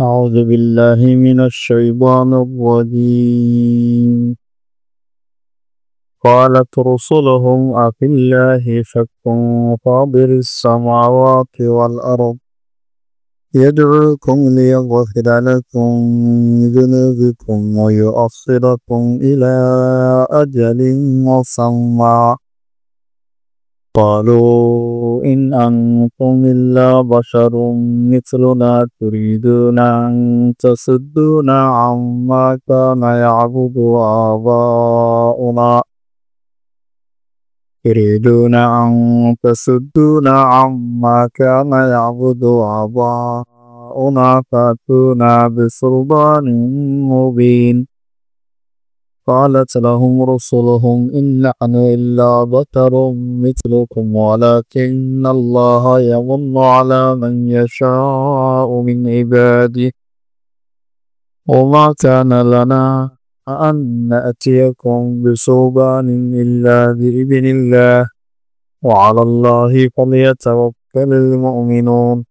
أعوذ بالله من الشيطان الرجيم. قالت رسلهم أفي الله شك فاطر السماوات والأرض يدعوكم ليغفر لكم ذنوبكم ويؤخركم إلى أجل مسمى. قالوا إن أنتم إلا بشر مثلنا تريدون أن تصدونا عما كان يعبد آباؤنا يريدون أن تصدونا عما كان يعبد آباؤنا فأتونا بسلطان مبين. قالت لهم رسلهم إن نحن إلا بشر مثلكم ولكن الله يمن على من يشاء من عباده وما كان لنا أن نأتيكم بسلطان إلا بإذن الله وعلى الله فليتوكل المؤمنون.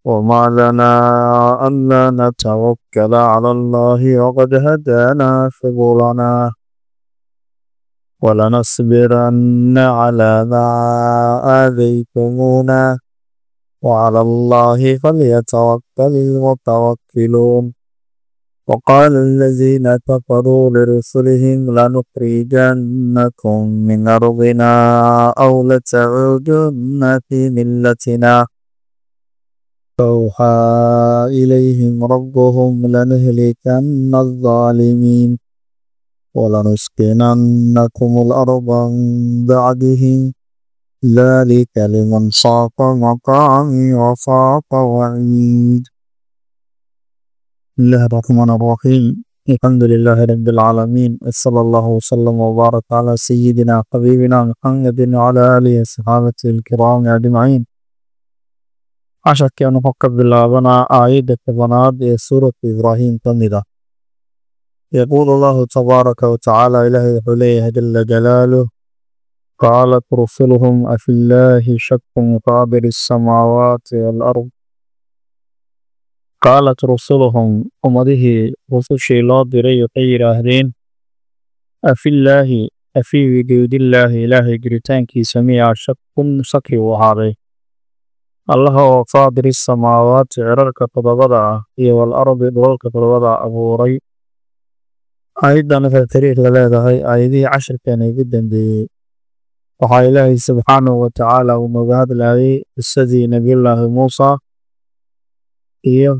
وما لنا ألا نتوكل على الله وقد هدانا سبلنا ولنصبرن على ما آذيتمونا وعلى الله فليتوكل المتوكلون. وقال الذين كفروا لرسلهم لنخرجنكم من أرضنا أو لتعودن في ملتنا. فأوحى إليهم ربهم لنهلكن الظالمين ولنسكننكم الأرض من بعدهم ذلك لمن خاف مقامي وخاف وعيد. بسم الله الرحمن الرحيم. الحمد لله رب العالمين، صلى الله وسلم وبارك على سيدنا حبيبنا محمد وعلى آله وصحابته الكرام أجمعين. Casharkeenu wuxuu ka bilaabanaa aayadda 10aad ee suuratu Ibraahim ka mid ah. Yaquulu Allahu tabaaraka wa tacaala, Ilaahay wuxuu leeyahay jalla jalaaluh: qaalat rusuluhum afillaahi shakkun faadiri samaawaati wal-ard. Qaalat rusuluhum, ummadihii rusushii loo diray waxay yidhaahdeen: afillaahi, afii wujuudillaahi, Ilaahay jiritaankiisa miyaa shakun shaki uu ahaaday? Allaha oo faadiri samaawaati, cirarka 7da ah, iyo wal-ardi, dhulalka 7da abuuray. Aayaddan waxay xiriir la leedahay aayadihii casharkeena ugu dambeeyey. Waxaa Ilaahay subxaanahu wa tacaala uu nooga hadlayay qisadii Nabiyullaahi Muusa iyo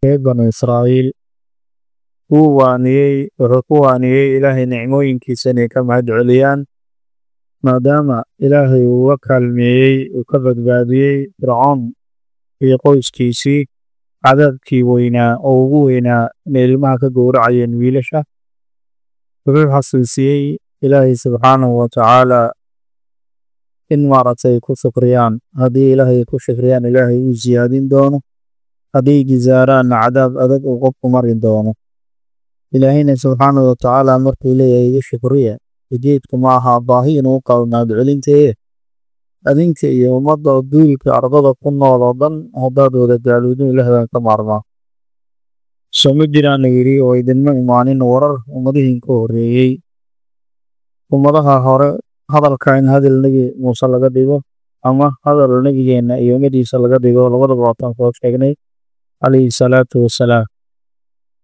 reer Banu Israa'iil. Wuu waaniyey, wuxuu ku waaniyey Ilaahay nicmooyinkiisa inay ka mahad celiyaan, maadaama Ilaahay uu uga kaalmeeyey, uu ka badbaadiyey Fircoon iyo qoyskiisii cadaabkii weynaa oo ugu weynaa inay ilmaha ka gowracayeen wiilasha. Wuxuu xasuusiyey Ilaahay subxaanahu wa tacaala in maaragtay ku shukriyaan. Haddii Ilaahay ku shukriyaan, Ilaahay uu siyaadin doono, haddii gizaaraanna cadaab adag uu qofku mari doono. Ilaahayna subxaanahu wa tacaala markuu leeyahay igu shukriya, ujeedku ma aha baahi inuu qabo mahadcelintee. Adinka iyo ummadda duulka ardada ku nool oo dhan haddaad wada gaalowdin, Ilaah baan ka maarmaa. Soo ma jiraan, yidhi, oo idinma imaanin warar ummadihiin ka horreeyey? Ummadaha hore, hadalka in hadal Nebi Muuse laga dhigo ama hadal nebigeenna iyo ummadiisa laga dhigo, labadaba waataan soo sheegnay calayhi salaatu wasalaam.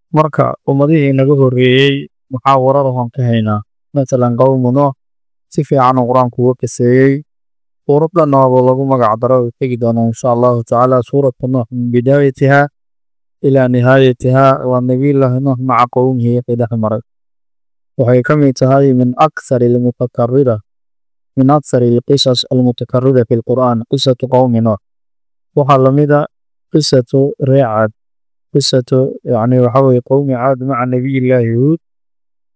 Marka ummadihii naga horreeyey maxaa warar oon ka haynaa? Matalan qowmu Nuux si fiican uu Qur-aanku uga qiseeyey. Suuraddan waaba lagu magac daro, oo tegi doonaa insha Allahu tacaala. Suuratu Nuux min bidaayatiha ilaa nihaayatiha waa Nabiyullaahi Nuux maca qowmihi wixii dhex maray. Waxay ka mid tahay min akthar almutakarrira, min akthar alqisas almutakarrira fi lqur'aan, qisatu qowmi Nuux. Waxaa lamid a qisatu reer Caad, qisatu yani waxa weye qowmi Caad maca Nabiyillaahi Huud,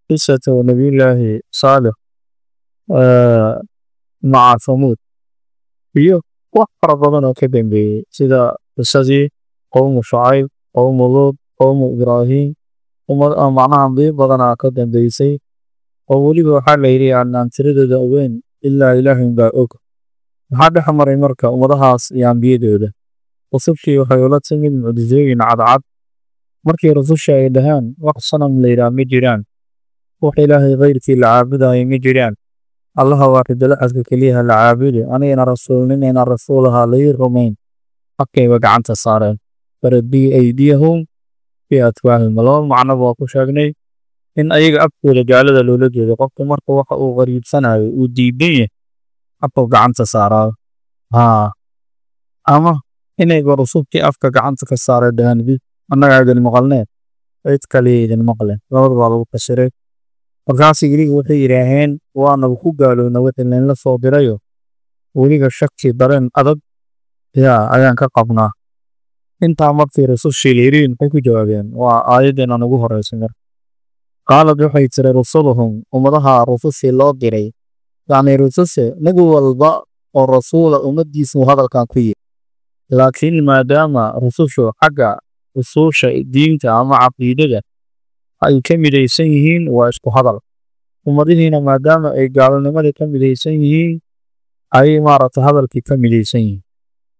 qisatu Nabiyullaahi Saalix maca Thamuud, iyo wax fara badan oo ka dambeeyey sida qisadii qowmu Shucayb, qowmu Luud, qowmu Ibraahim. Macnaha ambiyo badanaa ka dambeysay oo weliba waxaa la yidhi aanaan tiradooda ogeyn, ilaa Ilaahay baa og. Maxaa dhex maray marka ummadahaas iyo ambiyadooda? Rusushii waxay ula timid mucjisooyin cadcad. Markii rususha ay dhahaan wax sanam la yidhaah ma jiraan, wax ilaahay kayrkii la caabudayo ma jiraan, allaha waaxidul axadka keliyaha la caabudo, anigana rasuulnimayna rasuulaha lai rumayn, afkayba gacanta saareen. Faradii aydiyahum fii afwaahihim. Laba macnoba waa ku sheegnay in ayaga afkooda gaalada loola jeedo. Qofku marka waxa uu qariibsanayo uu diidan yahay afkuu gacanta saaraa, haa, ama inayba rusulkii afka gacanta ka saaray dhahaan annagaa idin maqalneen, cid kaliya idin maqleen. Labada baa lagu fasiray. Markaas iliga waxay yidhaaheen waanaba ku gaaloona wixii laynla soo dirayo, weliga shaki dareen adag yaa ayaan ka qabnaa. Intaa markii rusushii la yidhi maxay ku jawaabeen? Waa aayadeenan ugu horeysay. Marka qaalad waxay tiri rusuluhum, ummadaha rusushii loo diray, yacni rususha nebi walba oo rasuula ummadiisuu hadalkan ku yidhi. Laakiin maadaama rusushu xagga usuusha diinta ama caqiidada ay ka midaysan yihiin, waa isku hadal. Ummadihiina maadaama ay gaalnimadii ka midaysan yihiin, ay maaragtay hadalkii ka midaysan yihiin.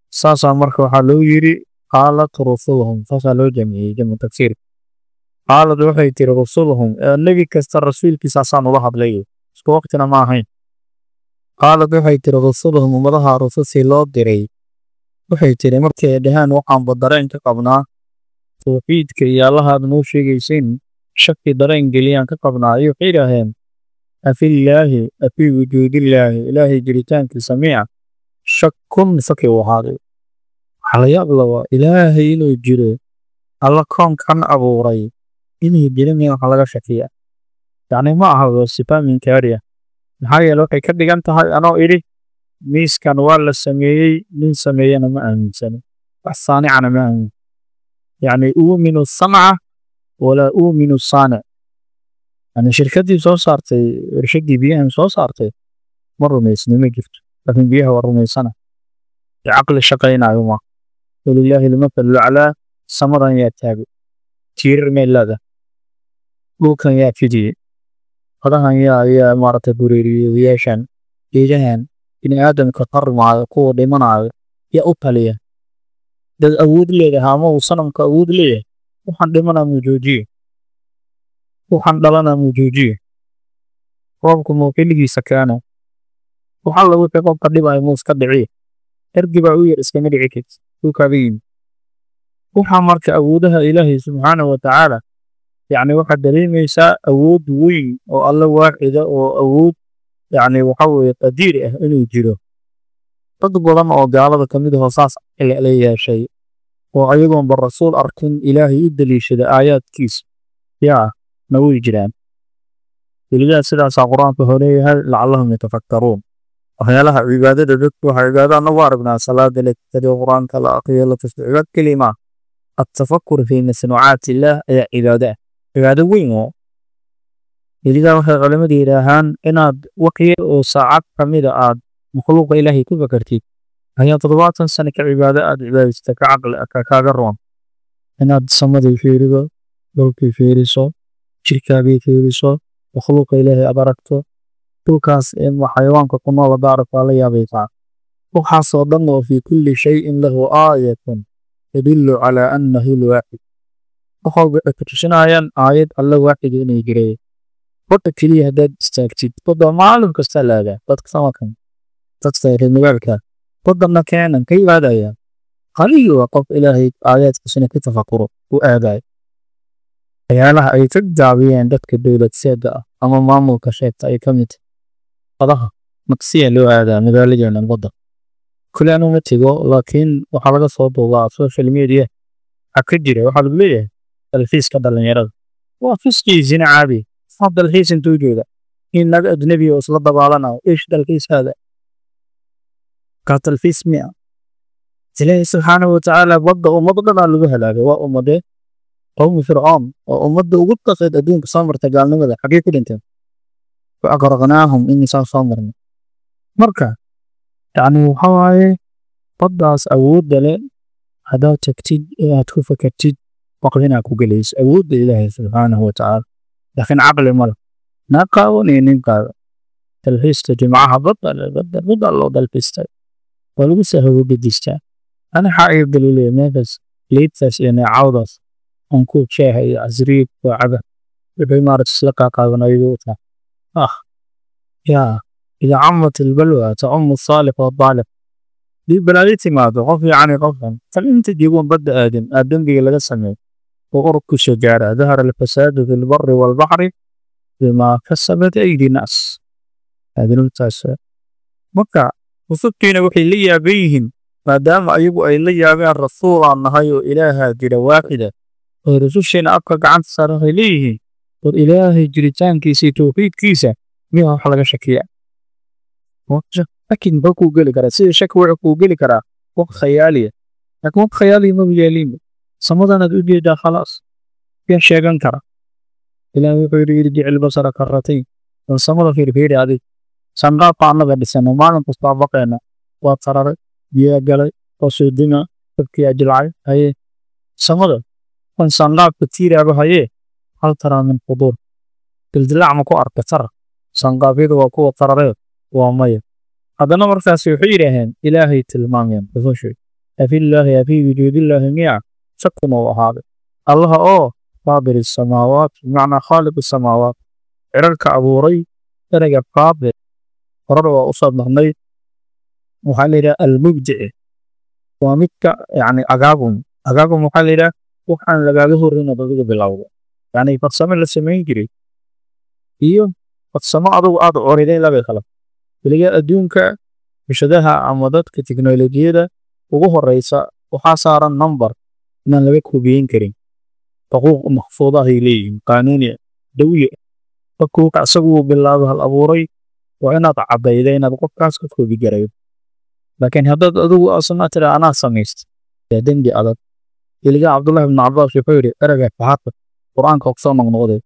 Saasaa marka waxaa loo yidhi qaalat rusuluhum, saasaa loo jamciyey jamcu tagsiir. Qaalad waxay tiri rusuluhum, nebi kasta rasuulkiisaasaan ula hadlay, isku waqtina ma ahayn. Qaalad waxay tiri rusuluhum, ummadaha rusushii loo diray waxay tiri markii ay dhahaan waxaanba dareen ka qabnaa tawxiidka iyo allahaad noo sheegaysin, shaki dareen geliyaan ka qabnaa, ayay waxay yidhaaheen afillaahi afii wujuudillaahi, ilaahay jiritaankiisa miya shakun shaki uu ahaaday. Waxaa la yaab laba ilaahay inuu jiro, alla koonkan abuuray inuu jiro miya waxa laga shakiya? Yacni ma aha sifa minkaariya. Maxaa yeele waxay ka dhigan tahay anoo idhi miiskan waa la sameeyey, nin sameeyena ma aaminsano, wax saanicana ma aamin. Yacni uuminu samca walaa uuminu saanic. Yani shirkaddii soo saartay warshaddii biyahan soo saartay ma rumaysni, ma jirto, laakiin biyaha waa rumaysana. Caqli shaqaynayo ma. Walilaahi almathalu laclaa. Samadan yaa taagay, tiirar meelada, dhulkan yaa fidiyey, fadahan yaa maaragtay bureeriyey, wiyaashan geedahan bini aadamka qarmaayo kuwa dhimanayo yaa u taliya? Dad awood leedahay ama uu sanamka awood leeyahay, waxaan dhimanaa muu joojiye, waxaan dhalanaa muu joojiye, roobku muu xilligiisa keeno, wax alla wixii qofka dhibayo muu iska dhiciye, ergi baa u yar iskama dhici karti dhulkaaga yimi. Waxaa marka awoodaha ilaahay subxaanahu wa tacaala, yacni waxaad dareemaysaa awood weyn oo alla waaxida oo awood yacni waxa weeye qadiir ah inuu jiro. Dad badan oo gaalada ka mid ahoo saas la yeeshay oo ayagoonba rasuul arkin ilaahay u daliishada aayaadkiisa yaa na way jiraan. Welidaa sidaasaa qur-aanka horeeyahay lacallahum yatafakkaruun. Waxyaalaha cibaadada dadku waxa cibaado anagu aragnaa salaada la tukado, qur-aanka la aqriyo, la tusto, cibaad keliya maaha. Atafakur fi masnuucaat illaah ayaa cibaado ah, cibaado weyn. Oo welidaa waxay culimmadu yidhaahaan inaad wax yar oo saacad ka mida aad makhluuqa ilaahay ku fakartid ayaa 70 sano ka cibaado aad cibaadaysta ka caqli kaaga roon. Inaad samadii fiirido, dhulkii fiiriso, jirkaagii fiiriso, makhluuqa ilaahay aad aragto, dhulkaas xayawaanka ku nool haddaa aragto waa la yaabaysaa. Waxaasoo dhan oo fii kulli shayin lahu aayatun tadullu calaa annahu lwaaxid. Wax walba waxay ku tusinayaan aayad alla waaxid inay jireen. Badda keliya haddaad istaagtid, badda maalin kasta la aadaa dadka samarkan, dadka reer magaalka baddana keenan ka yimaadaya qaliil waa qof ilaahay aayaadkiisana ka tafakuro u aadayo. Waxyaalaha ay ka gaabiyeen dadka dowlad seeda ah ama maamulka sheegta ay ka mid tahay badaha maqsiya loo aadaa magaaladeena badda. Kule anu ma tego, laakiin waxaa laga soo duubaa social media. Waxaa ka jira waxaa lagu leeyahay dalxiiska dhalinyarada waa fisqii zina caadi. Waa dalxiis intuu jooga in naga ajnabi oo isla dabaalanayo, ish dalxiis haada kaa talxiis miya? Ilaahay subxaanahu watacaala badda ummad dhan aa lagu halaagay. Waa ummadee? Qowmi fircoon oo ummadda ugu dhaqeed adduunka soo martay gaalnimada, xaggee ku dhinteen? Fa aqraqnaahum, imisaan soo marnay. Marka yacni waxa waaye baddaas awoodda leh haddaad tagtid ee aad ku fakartid baqdinaa ku gelaysa awoodda ilaahay subxaanahu watacaala. Laakiin caqli ma leh naa qaawan iyo nin qaawan dalxiiska jimcaha badda badda badda loo dalxiistay waa lagu sahwo gedistaa. Ana waxaa iga galiilaya meeshaas liidtaas iyo neecawdaas Oon ku sheeha iyo casriib oo caba wixii maarata isla qaaqaabanayuu wataa. Ah yaa idaa camat albalwa tacumu saalix wadaalix. Dii balaayo timaado, qof fiican iyo qof xun tan inta jigoon badda aadin aa dembiga laga sameeyo oo orod ku soo gaara. Dahara alfasaadu fi lbari walbaxri bimaa kasabat aydi naas. Dunuubtaas marka rusulkiina waxay la yaaban yihiin, maadaama ayagu ay la yaabeen rasuulaan nahay oo ilaahaa jira waaxida, oo rusushiina afka gacanta saaran, waxay leeyihiin: war ilaahay jiritaankiisa iyo tawxiidkiisa miyaa wax laga shakiya? Shaki muxuu kuu geli karaa? Sida shaki wuxuu kuu geli karaa wax khayaaliya, laakiin wax khayaaliya maba yeelinba. Samadanaad u jeedaa, khalaas, yaa sheegan kara? Ilaahay wuxuu yidhi: irjic albasara karratayn. Bal samada fiirfiiri adig. Sanqaabka annaga dhisano maalin kastaa baqeena waa tararay, biyaa galay oo soo dima, dabkiyaa jilcay. Haye, samada kan sanqaabka tiiraaba, hayee, hal taraa min fuduur, dildilaac ma ku arka tar? Sanqaabyadu waa kuwa tarareed, waa maya. Haddana markaasi waxay yidhaaheen ilaahay tilmaameen rusushu: afillaahi, afii wujuudillaahi miya shakun uu ahaaday? Allaha oo faadir isamaawaat, bimacnaa khaaliq isamaawaat, cirarka abuuray. Ereyga faadir horena waa usoo marnay, waxaa la yidhaha almubdici, waa midka yani agaagum. Agaagum waxaa la yidhaha wax aan lagaaga horreyn oo adiga bilowda, yani farsamo la samayn jiray iyo farsamo adugu aad coriday labay kala. Weligaa adduunka warshadaha ama dadka tiknolojiyada ugu horeysa waxaa saaran number inaan laga koobiyeyn karin, xuquuq maxfuuda ay leeyihiin, qaanuuni dawiye. Qofku wuxuu isagu uu bilaabo hal abuuray waa inaad caddayda inaad qofkaas ka koobi garayo, laakiin haddaad adigu asna tira anaa samaysta, waa dembi adag. Weligaa Cabdullahi ibnu Cabaas wuxuu yidhi ereyga fahaadka qur-aanka kusoo noqnoqday,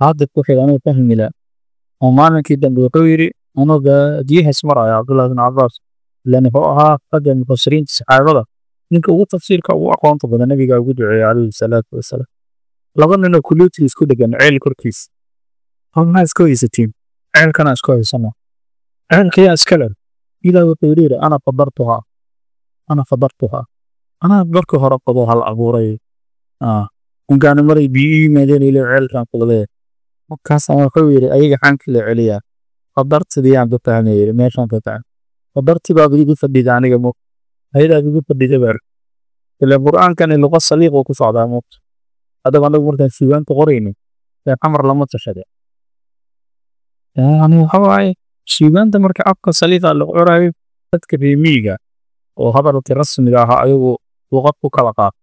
haadib ku xiga anuu fahmi la oo maalinkii dambe wuxuu yidhi anuu baadiyahaas maraya. Cabdullahi ibnu Cabaas ilan wuxuu ahaa ragga mufasiriinta saxaabada ninka ugu tafsiirka ugu aqoonta badan. Nabiga ugu duceeyey calayhi salaatu wasalaam. Laba ninoo kuluutii isku dhegan ceel korkiis. Maxaa isku haysatiin? Ceelkana isku haysana. Ceelka yaa iska leh? Ilaah wuxuu yidhi: ana fadartuhaa, ana fadartuhaa, anaa markii hore qabo hal abuuray. Unkaana maray biyo yimaadeen ilo ceelkan qodlee. Markaasaan wuxuu yidhi ayaga xaanka la celiyaa, fadartidiyaan ku fahmay, yidhi meeshaan ka tacan fadarti baa igu fadhida aniga mo ayadaa igu fadhida baa ila qur-aankani luqa saliiq uu ku socdaa moogta. Haddaba anagu markaan suugaanta qorayno ee xamar lama tashade, yani waxa waaye suugaanta marka afka saliiqa la qoraayo, dadka reer miyiga oo hadalka rasmiga ahaa ayagu luqad ku kala qaata,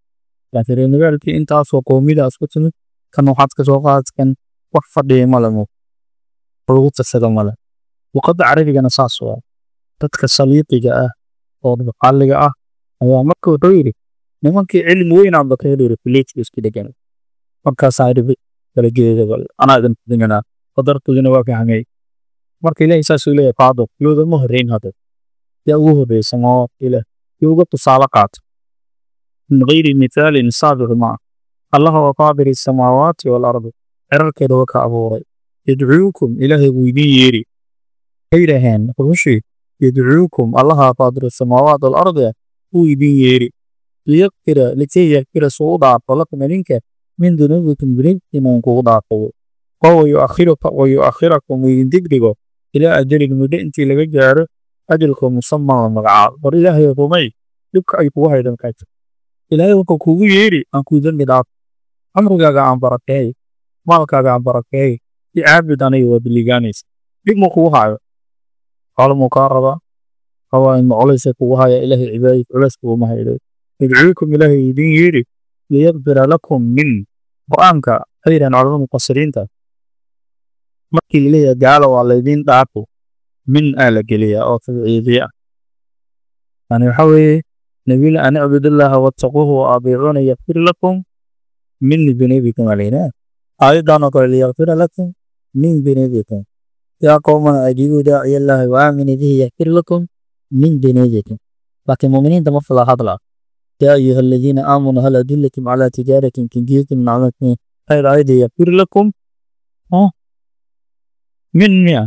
laakiin reer magaalkii intaasoo qoomida isku timid, kan waxaad ka soo qaad kan wax fadhiya male, mo lagu tashado male. Luqadda carabigana saas waa dadka saliiqiga ah oo maxalliga ah ayaa. Marka wuxuu yidhi nimankii cilmi weyn aan baka heli kuleejka isku dhegan. Markaasaa yidhi kala jeeda, bal anaa idin fadhiganaa, qadartoodina waa fahmay. Marka ilaahay saasuu leeyahay, faado loodama horreyn, hadda yaa ugu horreysa moo ilaah yaa uga tusaale qaato min gayri mithaalin saabiq maa. Allah waa faadiri samaawaati walardi, cirarkeeda waa ka abuuray. Yadcuukum, ilaahay buu idin yeeri. Waxay yidhaaheen rusushii: yadcuukum, allaha faadiri samaawaat walardi wuu idin yeeri, liyaqfira, likay yakfira, suu u dhaafo, lakum, idinka, min dunuubikum, dunuubtiina uu kugu dhaafo, oo wayuakhiraka, wayuakhirakum, idin dibdhigo, ilaa ajalin, muddo intii laga gaaro, ajalka musamman la magacaabo. War ilaahay rumay, dhibka ay kugu haydan kayto. Ilaahay wuxuu kugu yeeri aan kuu dembi dhaafo, cumrigaaga aan barakeey, maalkaaga aan barakeey, i caabud aniga, waa biligaanaysa. Dhib muu kugu hayo? Xoolo muu kaa rabaa? Hawaa ma culaysa kugu haya? Ilaahay cibaadadiis culays kuguma haydo. Yadcuukum, ilaahay idin yeeri, liyaqfira lakum min. Qur-aanka waxay yidhahaan culamada mufasiriinta, markii laleeyahay gaala waa laydin dhaafo, min aa la geliyaa oo tabciidiya ah. Yani waxa weeye nabila an icbudullaha wattaquuhu wa adiicuuna yakfir lakum min dunuubikum alayna. Aayaddan oo kale liyaqfira lakum min dunuubikum, yaa qowmana ajiibuu daaciya allahi wa aaminuu bihi yakfir lakum min dunuubikum. Laakiin muuminiinta ma fila hadla: yaa ayuha aladiina aamanuu hal adulakum calaa tijaaratin tunjiikum min cadaabin khayr. Aayadda yakfir lakum min miya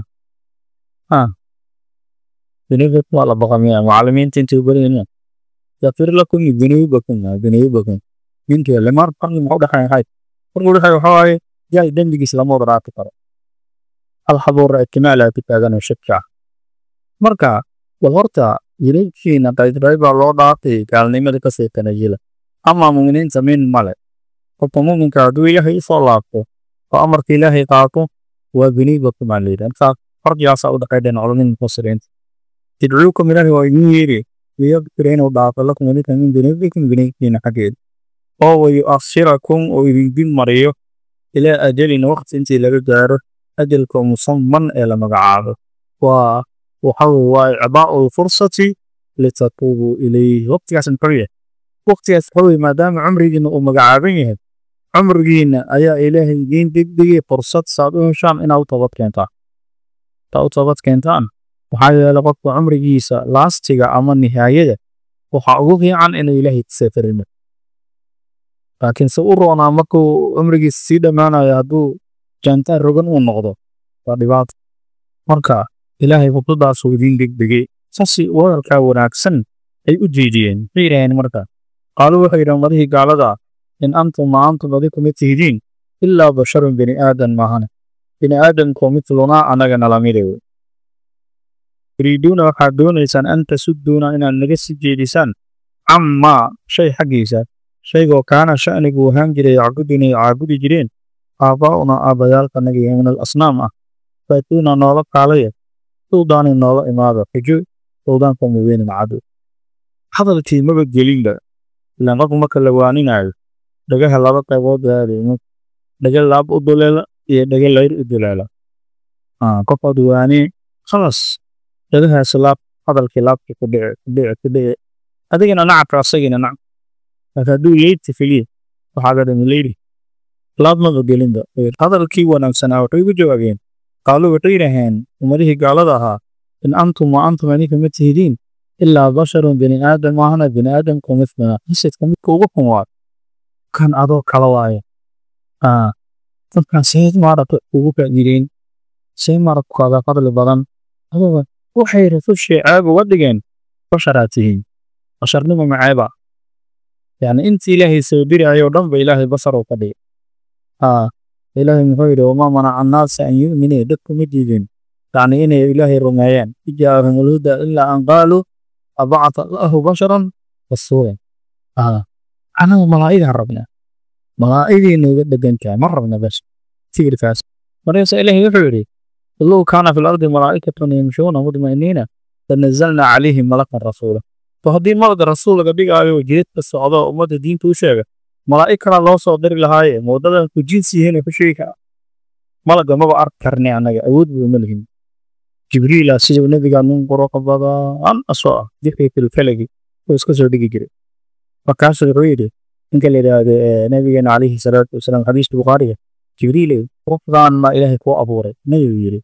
dunuubikum waa la baqa miya? Macallimiinta intay u baranayaan yakfir lakum dunuubakum, dunuubakum. Minka lamar farqi muxuu dhexeeya? Hay, farqi u dhexeeya waxaa waaye gaal dembigiisa lama wada dhaafi karo. Hal xabuur ihtimaal ku taagan oo shaki ah. Marka wal horta wiilashiina qayb qayb baa loo dhaafay gaalnimada ka sii tanajila, ama mu'miniinta min male. Qofka mu'minka hadduu Ilaahay usoo laabto oo amarka Ilaahay qaato, waa dunuubakum baa layidhi. Marka farqigaasaa u dhexeeya culamada mufasiriinta. Yadcuukum, Ilaahay waa idin yeeri, liyaqfira, inuu dhaafo, lakum, idinka, min dunuubikum, dunuubtiina xaggeeda, oo wayuakhirakum, oo idin dib mariyo, ilaa ajalin, waqti intii laga gaaro, ajalka musamman ee la magacaabo. Waa waxa waa icdaa'u lfursati litatuubuu ilayhi. Waqtigaas muxuu yahay? Waqtigaas wuxuu yahay maadaama cumrigiina uu magacaaban yahay, cumrigiina ayaa Ilaahay idiin degdegay fursad saad u heshaan inaad u toobad keentaan, taa u toobad keentaan. Waxaa yeelay qofka cumrigiisa laastiga ama nihaayada waxaa ugu fiican inuu Ilaahay kaseetarimo, laakiin se u roonaa markuu cumrigiisa sii dhammaanayo hadduu jaantaan rogan uu noqdo, waa dhibaato. Marka Ilaahay fursadaasuu idiin degdegay. Saasi hadalkaa wanaagsan ay u jeediyeen. Maxay yidhaaheen marka? Qaaluu, waxay yidhahen madihii gaalada, in antum, ma antum, adiku ma tihidiin, ilaa basharun, bini aadan maahane, bini aadamkoo, mithlunaa, annaga nala miday. Turiiduuna, waxaad doonaysaan, an tasudduuna, inaad naga sii jeedisaan, cammaa, shay xaggiisa, shaygoo, kaana, sha'nigu ahaan jiray, yacbuduna, caabudi jireen, aabbaa'una, aabbayaalkanaga, iyo min al asnaam ah. Faatuuna, noola kaalaya, suldaanin, noola imaada xujo, suldaanka mubeenin cadu. Hadalkii maba gelinba, ilaan qofku marka la waaninayo dhagaha laba qaybood baa, dhaga laab u duleela iyo dhaga layr u duleela. Qof aad waani, khalas, dhagahaas laab hadalkii laabkii ku dhici, ku dhici, ku dhici, adigana nacabka, asagina nacab. Laakiin hadduu leyrta filiya, waxaa ga dhami leyri laab maba gelinba. Hadalkii wanaagsanaa waxay ugu jawaabeen, qaaluu, waxay yidhaaheen ummadihii gaalada ahaa, in antum, wa antum, adinka ma tihidiin, ilaa basharun, bini aadam maahana, bini aadamku, mithluna. Xasidka midka ugu xun waa kan adoo kala waaye. Dadkan see maaragta ugu faa'iideyn, see maaragta kaaga fadli badan adoga? Waxay rasushii ceeb uga dhigeen, basharaad tihiin. Basharnimo ma ceeba? Yani intii Ilaahay soo dirayoo dhan ba Ilaahay bashar uu ka dhigay. Ilaahay muxuu yidhi? Wamaa manaca annaasa an yu'minuu, dadku ma diidin yani inay Ilaahay rumeeyaan, ijaahum alhuda, ilaa an qaaluu abacata Allahu basharan rasuulan. Anagu malaa'igaan rabnaa, malaa'igay nooga dhegan tahay, ma rabna bas tigirkaas. Markaasa Ilaahay wuxuu yidhi, low kaana fi lardi malaa'ikatun yamshuuna mudma'iniina lanazalnaa calayhim malakan rasuula. To haddii malaga rasuul laga dhigaayo jidadka socdo, ummadda diinta u sheega, malaa'ig kalaa loo soo diri lahaaye, moodadan ku jinsi yihiin ku sheegi kara. Malaga maba arki karne annaga, awood buu ma lihin. Jibriila siduu nabiga nin quruq badan asoo ah dixii filfalagi uu iska soo dhigi jiray. Markaasuu wuxuu yidhi ninka la yidhaahdo nabigeena calayhi salaatu wasalaam, xadiiska Bukhaariga, Jibriile, quruxdan maa Ilaahay kuu abuuray? Nabigu yidhi,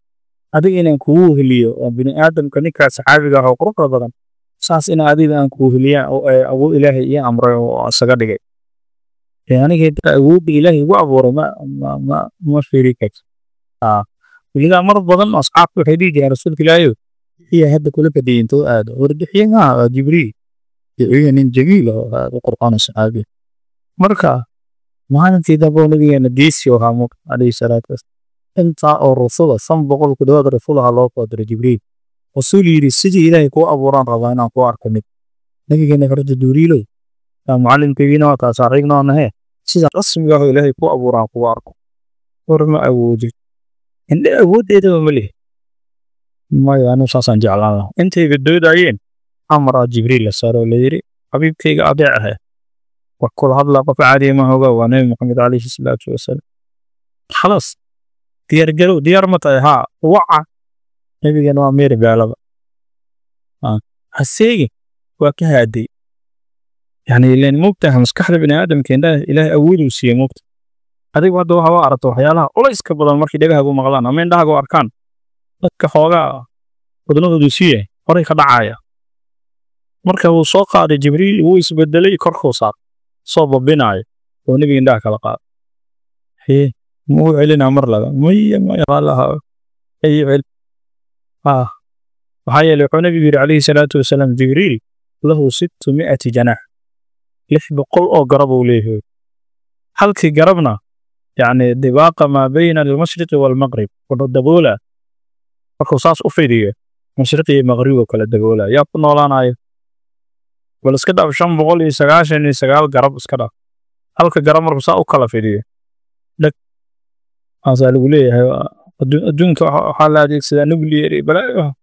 adiga inaan kugu weheliyo oo bini aadamka ninkaa saxaabiga ah oo quruxda badan saas in adiga aan kugu heliya oo awood Ilaahay ii amray oo isaga dhigay. Aniga awoodda Ilaahay igu abuuray ma fiiri karto. Weligaa mar badan asxaabtu waxay dhihi jireen, rasuulka Ilaahayow, iya hadda kula fadhiyay intuu aado warbixiye maaha, waa Jibriil. Jibriil nin jamiil oo aad u qurxoon saxaabi. Marka maalintii dambe nabigeena geesi ahaa muq calayhi salaatu wasalaam, intaa oo rusula, 500 ku dhawaad rasulaha loo soo diray Jibriil, rasuul yidhi, sidii Ilaahay kuu abuuraan rabaa inaan kuu arko mid. Nabigeena horta, Jibriilow, yaa mucallimkaygiina waa taa, saaxiibna waa nahe, sida rasmiga ah oo Ilaahay kuu abuuraan kugu arko. War ma awoodid, indhe awooddeedaba ma lihi. Maya, anu saasaan jeclaan lahaa. Intayba doodayeen, amaraa Jibriil la saaro, la yidhi, xabiibkayga adeec ahe, wax kula hadlaa qof caadiya ma hoga, waa Nabi Maxamed calayhi salaatu wasalaam. Khalaas, diyaar garow, diyaar ma tahay? Haa, waca. Nabigeena waa meeri gaalaba haseegi waa ka haaday. Yani ileen mogtaha maskaxda bini aadamka indhaha Ilaahay awooduu siiyey. Mogta adigu hadda waxa waa aragta waxyaalaha culayska badan markay dhagahagu maqlaan ama indhahagu arkaan, dadka xoogaa wadnahoodu siiye horay ka dhacaya. Marka wuu soo qaaday Jibriil, wuu isbedelay, korkuu saar soo babinaayo oo nebiga indhaha kala qaaday. Hee, muu celinaa mar laba? Maya, maya, raalaha ay cel. Maxaa yeelay wuxuu nebigu yidhi calayhi salaatu wasalaam, Jibriil lahu 600 janaax, 600 oo garab uu leeyahay. Halkii garabna yacni dibaaqa maa bayna almashriqi waalmaqrib, wuxuu daboolaa markuu saas u fidiyo mashriqi iyo maqrib oo kala daboolaa. Yaa ku noolaanayo? Bal iska dhaaf 599 garab, iska dhaaf halka garab markuu saa u kala fidiyo dheg aasaa lagu leeyahay. Adduunka waxaa la adeegsadaa nuclear iyo balaayo,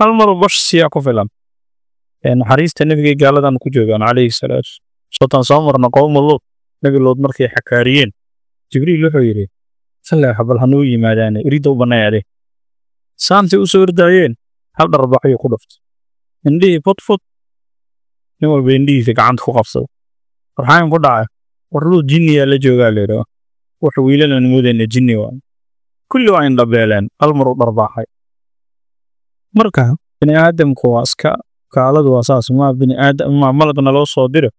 hal mar bash siyaa ku filan. Naxariista nebigay gaaladan ku joogaan calayhi salaatu sotan. Soo marna qowma Luut, nebi Luut markay xakaariyeen, Jibriil wuxuu yidhi saleexa bal hanuu yimaadaane iridda u banneeyaade. Saantay u soo ordaayeen hal dharbaxyo ku dhuftay indhihii fudfud, nin walba indhihiisa gacanta ku qabsada. Warxaan ku dhacay? War Luut jinniyaa la joogaa la yidhaah, wuxuu wiilalan moodayna jinni waa, kulli waa indhabeeleen, hal mar u dharbaaxay. Marka bini aadamku waa iska gaaladu waa saas, ma bini aadam ma malagna loo soo diro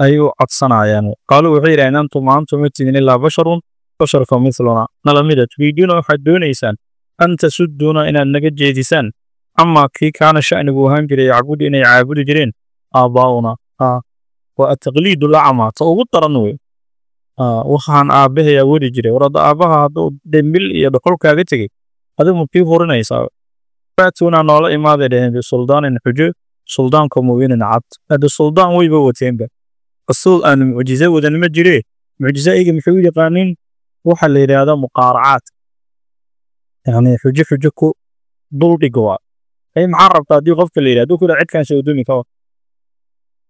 ayuu codsanayaan. Qaaluu waxay yidhahdeen antum antum ma tidin ilaa basharun, basharka mithluna nala mida, turiiduuna waxaad doonaysaan, an tasudduuna inaad naga jeedisaan, amaa kii kaana sha'nigu ahaan jiray, yacbudu inay caabudi jireen, aabbaa'una. Waa ataqliidu lacama ta ugu daran wey. Waxaan aabbahay awoodi jiray. War hadda aabbaha hadduu dembil iyo dhuxul kaaga tegey, adigu ma kii hurinaysaa? Faatuuna noola imaaday dheheen bisuldaanin xujo, suldaanka mubiinin cad. Hadda suldaan weyba wateenba, rasuul aanu mucjizo wadan ma jiree. Mucjizo iyaga maxay u yaqaaniin? Waxaa la yidhaahdaa muqaaracaad, yani xujo xujo ku duldhig waa ay. Maxaa rabtaa haddii qofka la yidhahdo, hadduu ku yidhaha cidkaan soo dumi kawa,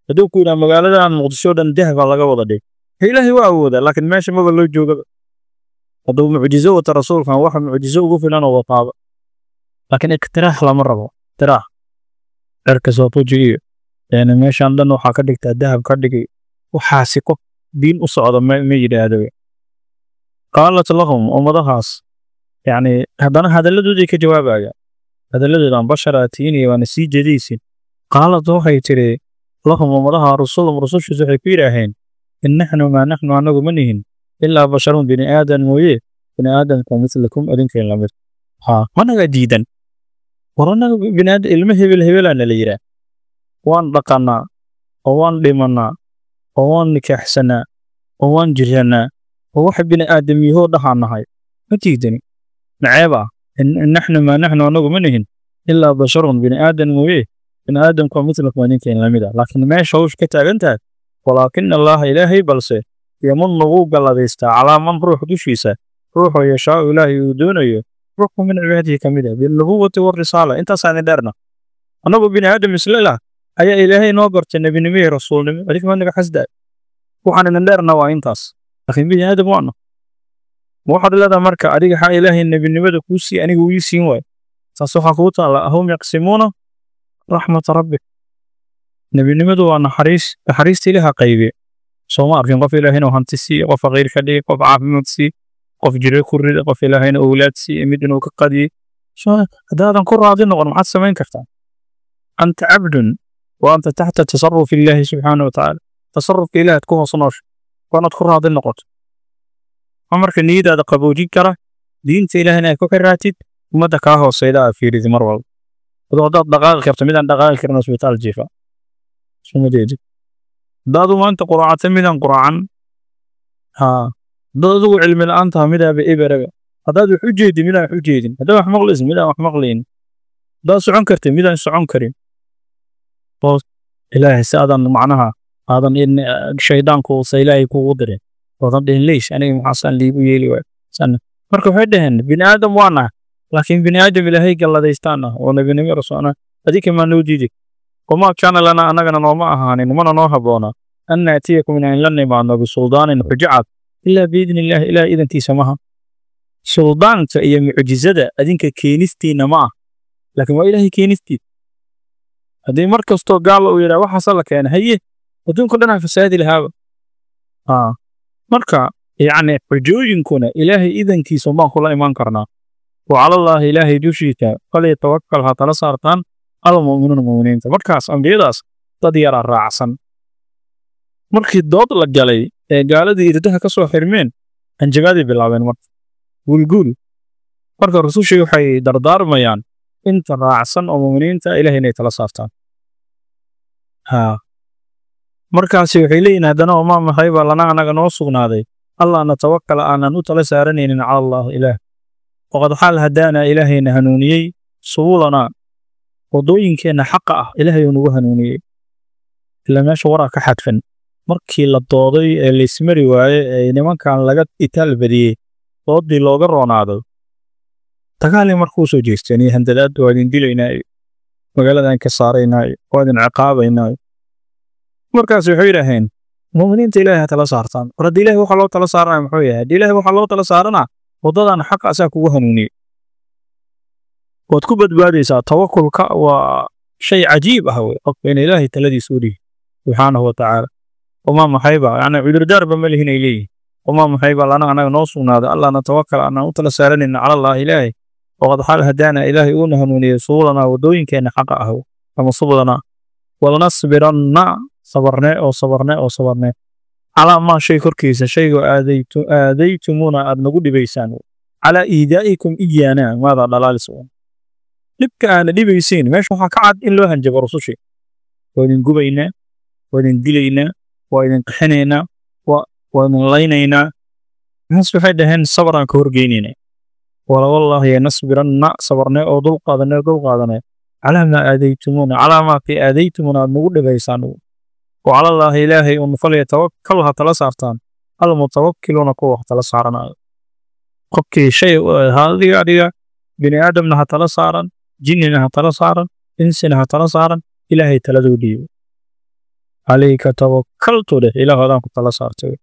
hadduu ku yidhaha magaaladan Muqdisho dhan dahab baa laga wada dhig, Ilaahay waa awoodaa, laakiin meesha maba loo joogaba. Hadduu mucjizo wata rasuulkan, waxa mucjizo ugu filan oo wataaba, laakiin iqtiraax lama rabo. Iqtiraax cirka soo tuji iyo yani meeshan dhan waxaa ka dhigtaa dahab ka dhigi, waxaasi qof diin u socda ma yidhaahdo. Qaalat lahum ummadahaas, yani haddana hadalladoodii ka jawaabaya, hadalladoodaan basharaatiin iyo waana sii jedaysin. Qaalat waxay tiri lahum ummadaha rusulum, rusushiis waxay ku yidhaaheen in naxnu maa naxnu anagu ma nihin ilaa basharun bini aadan mooye, bini aadamka mithlakum idinkayn lamid. Ha managa diidan, war anaga bini aadam ilmo hebel hebelaa nala yidhaah, waan dhaqanaa oo waan dhimanaa oo waan nikaaxsanaa oo waan jiranaa oo waxa bini aadamiyahoo dhahaan nahay, ma diidani maceeb ah. In naxnu maa naxnu anagu ma nihin ilaa basharun bini aadan mooye, bini aadamka mithlakum idinkayn lamid ah. Laakiin meesha hawsha ka taagan tahay, walaakina Allaha Ilaahay balse yamunu wuu galladaystaa calaa man ruux dushiisa, ruuxoo yashaau Ilaahay uu doonayo, ruuxu min cibaadihi ka mid ah, bilnubuwati warisaala. Intaasaan idin dheerna, annagu bini aadam isla lah ayaa Ilaahay noo bartay nebinimo iyo rasuulnimo, adinka ma naga xasdaa. Waxaan idin dheerna waa intaas, laakiin bini aadam waana. Ma waxaad leedahay marka adiga xaa Ilaahay nebinimada kuu siiy aniga uu ii siin waayo? Taas waxaa kugu taalla ahum yaqsimuuna raxmata rabbik. Nebinimadu waa naxariis, naxariista Ilaaha qaybiye. Sooma arkin qof Ilaahay inuu hanti siiye, qof faqiir ka dhigay, qof caafimaad siiye, qof jiro ku rida, qof Ilaahayna owlaad siiye, mid inuu ka qadiyey? So haddaadan ku raadi noqon, maxaad samayn kartaa? Anta cabdun wa anta taxta tasarufi Illaahi subxaana wa tacaala, tasarufka Ilaahaad ku hoos noosha, waanaad ku raadi noqoto. Ma marka niyadaada qaboojin kara diinta Ilaahayna ay ku xiraatid, ummadda kaa hooseyda aa fiiridi mar walba. Adoo haddaad dhaqaaqi karto, midaan dhaqaaqi karin isbitaal jiifa suma jeedid. Haddaadu maanta quraacata, midaan quraacan. Haa, haddaad adigu cilmi la'aan taha, midaaba eberaba. Haddaad wax u jeedin, midaan wax u jeedin. Haddaad wax maqlaysid, midaan wax maqlayn. Haddaad socon kartid, midaan socon karin. Boos Ilaahay si aadan macnaha aadan in shaydaanku uusa Ilaahay kugu dirin oodan dhihin leish aniga maxaasaan liigu yeeli waayo san. Marka waxay dhaheen bini aadam waana, laakiin bini aadam Ilaahay galladaystaan ah oo nebinimo rasuulna, adinka maa noo diiday? Wamaa kaana lana annagana nooma ahaanin mana noo habboona an naatiyakum inaan la nimaadno bisuldaanin xujo cad ilaa biidni illaahi, Ilaah idankiisa maha. Suldaanka iyo mucjizada adinka keenistiina ma ah, laakiin waa Ilaahay keenistii. Haddii mar kastoo gaal uu yidhaha waxaasa la keena, haye adduunka dhanaa fasaadi lahaaba. Marka yacni xujooyinkuna Ilaahay idankiisa baan kula imaan karnaa. Wa calallaahi Ilaahay dushiisa falyatawakkal ha tala saartaan almu'minuuna mu'miniinta. Markaas ambiyadaas dad yaraa raacsan. Markii dood la galay ee gaaladii irdaha ka soo xirmeen, hanjabaaday bilaabeen marka guulguul. Marka rusushii waxay dardaarmayaan inta raacsan oo mu'miniinta Ilaahay inay tala saartaan. Haa, markaasi waxay leeyihin haddana wamaa maxay baa lana anaga noo sugnaaday Allaa natawakala aanan u tala saaranaynin cala allah ilaah, waqad xaal hadaanaa ilaahayna hanuuniyey subulanaa waddooyinkeenna xaqa ah ilaahay uu nagu hanuuniyey. Ilaa meesha waraa ka xadfan markii la dooday ee laysmari waaye ee nimankan laga itaal badiyey doodii looga roonaaday dagaalii markuu soo jeesteen iyo handadaad waa idin dilaynaa, magaaladan ka saaraynaa, waa idin ciqaabaynaa. Markaas waxay yidhaaheen mu'miniinta ilaahay ha tala saartaan. War haddii ilaahay waxaa loo tala saaranaya muxuu yahay? Haddii ilaahay waxaa loo tala saaranaa waddadan xaqa asaa kugu hanuuniyey, waad ku badbaadaysaa. Tawakulka waa shay cajiib ah wey, qofka in ilaahay taladiisa u dhihi subxaanahu wa tacaala. Wamaa maxayba yani cudurdaarba ma lihin ay leeyihin. Wamaa maxayba lana anaga noo sugnaaday allaa natawakal aanaan u tala saaranayna cala allahi ilaahay, waqad xaal hadaana ilaahay uuna hanuuniyey subulanaa waddooyinkeenna xaqa ah ama subulanaa. Walanasbiranna sabarne oo sabarne oo sabarne calaa maa shay korkiisa shaygoo aadaytumuuna aad nagu dhibaysaan, calaa iidaa'ikum iyaana maadaa dhalaalis dhibka aana dhibaysiin. Meesha waxaa ka cad in loo hanjabo rusushii, waa idin gubaynaa, waa idin dilaynaa, waa idin qixinaynaa, waa idin laynaynaa. Maxaas waxay dhaheen sabaraan ka horgeynaynaa. Walawallaahi nasbiranna sabarne oo dulqaadanay dulqaadanay calaa maa aadaytumuuna calaa maa fi aadaytumuuna aad nagu dhibaysaan. Wa calallaahi ilaahay un falyatawakkal ha tala saartaan almutawakkiluuna kuwa wax tala saaranayo. Qofkii shay adiga adiga bini aadamna ha tala saaran, jinnina ha tala saaran, insina ha tala saaran, ilaahay taladuu dhiibo. Calayka tawakkaltu dheh, ilaah adaan ku tala saartay.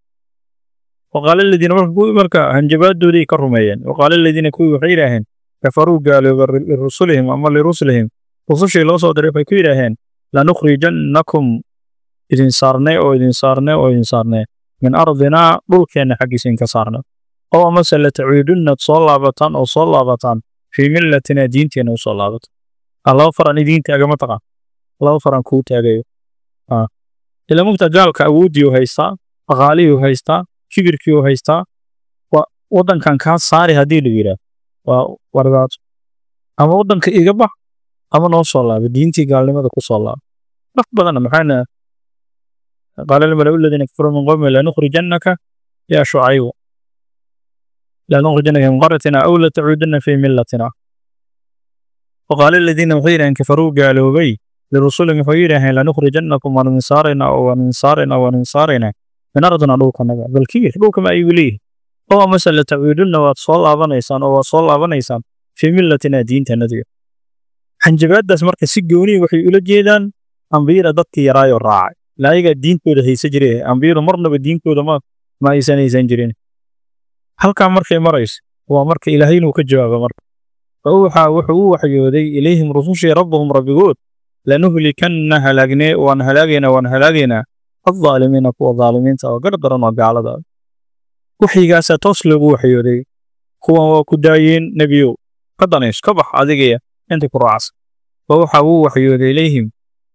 Waqaala aladiina marka hanjabaadoodii ka rumeeyeen. Waqaala aladiina kuwii waxay yidhaaheen kafaruu gaalooba lirusulihim ama lirusulihim rusushii loo soo diray waxay ku yidhaaheen lanukhrijannakum idin saarnay oo idin saarnay oo idin saarnay min ardinaa dhulkeenna xaggiisa idinka saarnay, oo amase latacuudunna soo laabataan oo soo laabataan fii millatina diinteenna u soo laabataan. Laba faran idiin taaga ma taqaan, laba faran kuu taagayo. Ila mugta gaalka awoodii u haystaa, dhaqaalihii u haystaa, kibirkii u haystaa, waa waddankan kaa saari haddii la yidhaah waa wardaato, ama waddanka iga bax ama noo soo laaba diintii gaalnimada ku soo laaba. Dhaf badanna maxayna qaala almalau aladiina kafaruu min qowmi lanukhrijannaka yaa shucaybu lanukhrijannaka min qaryatina aw latacuudunna fii millatina. Waqaala aladiina waxay yidhaheen kafaruu gaaloobay lirusulihim waxay yidhaaheen lanukhrijannakum waan idin saaraynaa oo waan idin saaraynaa waan idin saaraynaa min ardina dhulkanaga. Bal kibir dhulka ma ayuu leeyihi. Oo amase latacuudunna waad soo laabanaysaan oo waad soo laabanaysaan fii millatina diintanadiga. Hanjabaaddaas marka si gooniya waxay ula jeedaan ambiyada dadkii yaraayoo raacay, la ayagaa diintooda haysa jiray. Ambiyadu marnaba diintooda ma aysan haysan jirin. Halkaa markay marayso waa marka ilaahay inuu ka jawaabo. Marka fa uuxaa wuxuu u waxyooday ilayhim rusushii rabbuhum rabbigood lanuhlikanna halaagnee waan halaagaynaa waan halaagaynaa addaalimiina kuwa daalimiinta oo gardaran oo gaalada. Waxyigaasaa toos loogu waxyooday. Kuwan waa ku daayeen nebiyow, ka danayso, ka bax adigaya inta ku raacsan. Fa waxaa uu waxyooday ilayhim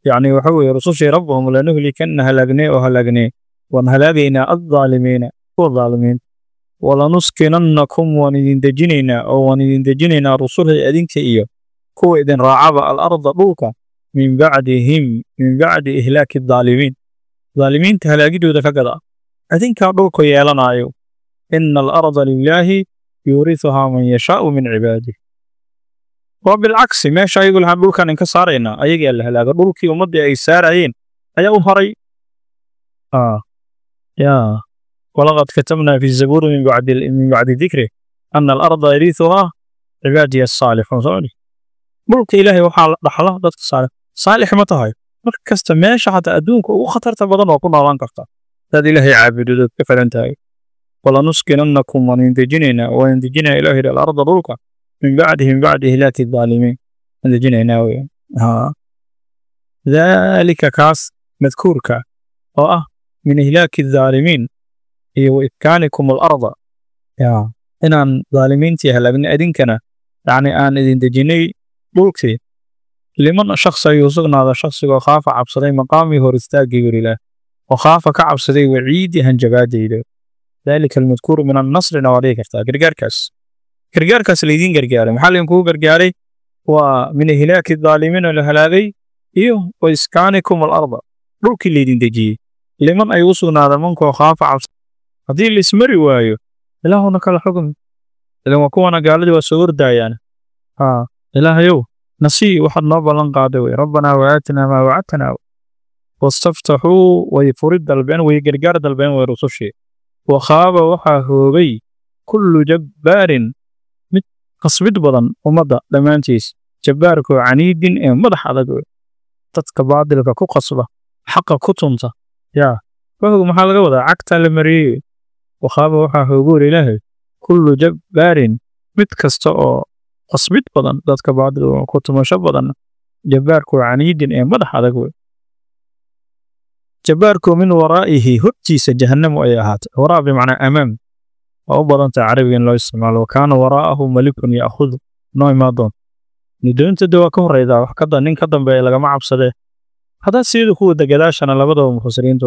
yacni waxa weeye rusushii rabbuhum lanuhlikanna halaagnee oo halaagnee waan halaagaynaa addaalimiina kuwa daalimiinta. Walanuskinannakum waan idin dejinaynaa oo waan idin dejinaynaa rusulhay adinka iyo kuwa idin raacaba al-arda dhulka min bacdihim min bacdi ihlaaki daalimiin daalimiinta halaagidooda ka gada adinkaa dhulka yeelanaayo. Ina alarda lilaahi yuurisuhaa man yashaau min cibaadih. Waa bilcagsi meesha ayagu lahaan dhulkan inka saaraynaa ayagaa la halaaga, dhulkii ummaddii ay saarayeen ayaa u haray. Ya walaqad katabnaa fi zabuuri min bacdi dikri ana alarda yariisuhaa cibaadiya asaalixuun. Soo dhulka ilaahay waxaa la dhaxla dadka saalix. Saalix ma tahay mar kasta meesha xataa adduunka ugu khatarta badan oo ku noolaan karta hadaad ilaahay caabudood ka falan tahay. Walanuskinannakum waan idin dejinaynaa waan idin dejinaynaa ilaahay alarda dhulka min bacdihi min bacdi ihlaaki daalimiin waan dejinaynaa wey. Daalika kaas madkuurka oo ah min ihlaaki daalimiin iyo wa iskaanikum alarda, ya inaan daalimiintii halaagna idinkana yacni aan idin dejinay dhulkii. Liman shakhsi ayuu sugnaada shakhsigoo khaafa cabsaday maqaamii hor istaagii yiri ilaah oo khaafa ka cabsaday waciidii hanjabaadayda. Daalika almadkuuru min annasrina waa dhihi kartaa gargaarkaas, gargaarkaas laydiin gargaaray. Maxaa laydinkugu gargaaray? Waa min ihlaaki daalimiin oo la halaagay iyo wa iskaanikum alarda dhulkii laydin dejiyey. Liman ay u sugnaada mankoo khaafa Haddii la ismari waayo, Ilaahuna kala xugum. Ilan waa kuwana gaaladii waa soo ordaayaan. Haa, Ilaahayow nasii waxaad noo ballan qaaday wey. Rabbanaa waaatinaa maa wacadtanaa. Wastaftaxuu, way furid dalbeen, way gargaar dalbeen way rusushii. Wakhaaba, waxaa hoogay, kullu jabbaarin, mid qasbid badan ummadda dhammaantiis, jabbaarkoo caniidin ee madax adag wey, dadka baadilka ku qasba, xaqa ku tunta. Yaa wahoog maxaa laga wadaa? Cagtaa la mariyey. Wakhaaba, waxaa hoogoor Ilaahay, kullu jabbaarin, mid kasta oo qasbid badan, dadka baadilka ku tumasho badan, jabbaarkoo caniidin ee madax adag wey. Jabbaarku min waraa'ihi, hortiisa, jahannamu ay ahaatay. Waraa bimacnaa amaam waa u badan tahay carabiga in loo isticmaalo. Wakaana waraa'ahu malikun ya'khudu noo imaa doon. Nidoonta de waa ka horeydaa, wax kada nin ka dambeeya lagama cabsadee. Haddaa siyadu ku wada gadaashana, labadaba mufasiriintu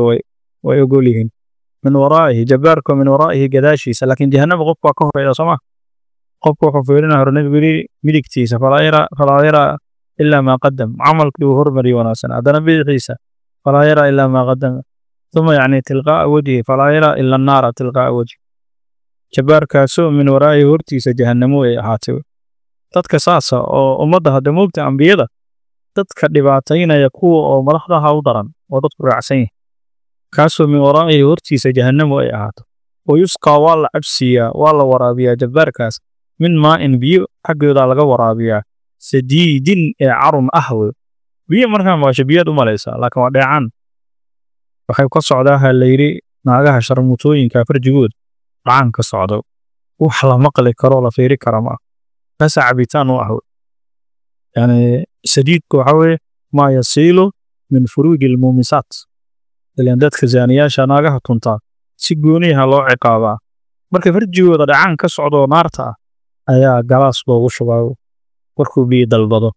way ogol yihiin. Min waraa'ihi, jabbaarku min waraa'ihi, gadaashiisa, laakiin jahannama qofku waa ka horeyda, sooma? Qofku wuxuu fiirinaya hore, nabigu yidhi, midigtiisa, falaa yaraa ilaa maa qadam, camalkii uu hormariyey wanaagsan. Haddana bidixiisa, falaa yaraa ilaa maa qadama. Uma yacni tilqaa'a wajhi, falaa yaraa ila annaara tilqaa'a wajhi. Jabbaarkaasoo min waraa'ihi, hortiisa jahannamo ay ahaatay. Dadka saasa oo ummadda hadda moogta ambiyada dadka dhibaataynaya, kuwa oo madaxdaha u daran oo dadku raacsan yahay, kaasoo min waraa'ihi, hortiisa jahannamo ay ahaato. Wayusqaa, waa la cabsiiyaa, waa la waraabiyaa jabbaarkaas, min maa'in, biyo xaggoodaa laga waraabiyaa, sadiidin ee carun ah wey. Biyo markaa maqasho biyaad u malaysaa, laakiin waa dheecaan. Waxay ka socdaa ha la yidhi naagaha sharmutooyinka farjigood dhacaan ka socdo. Wax la maqli karo, la fiiri kara ma ah, kaasaa cabitaan u ah wey. Yani sadiidku waxa weeye maa yasiilu min furuuji almuumisaat. Ilaan dadka zaaniyaasha, naagaha tuntaa, si gooniyaha loo ciqaabaa. Marka farjigooda dhacaan ka socdo oo naarta ah ayaa galaas loogu shubaa markuu biyo dalbado.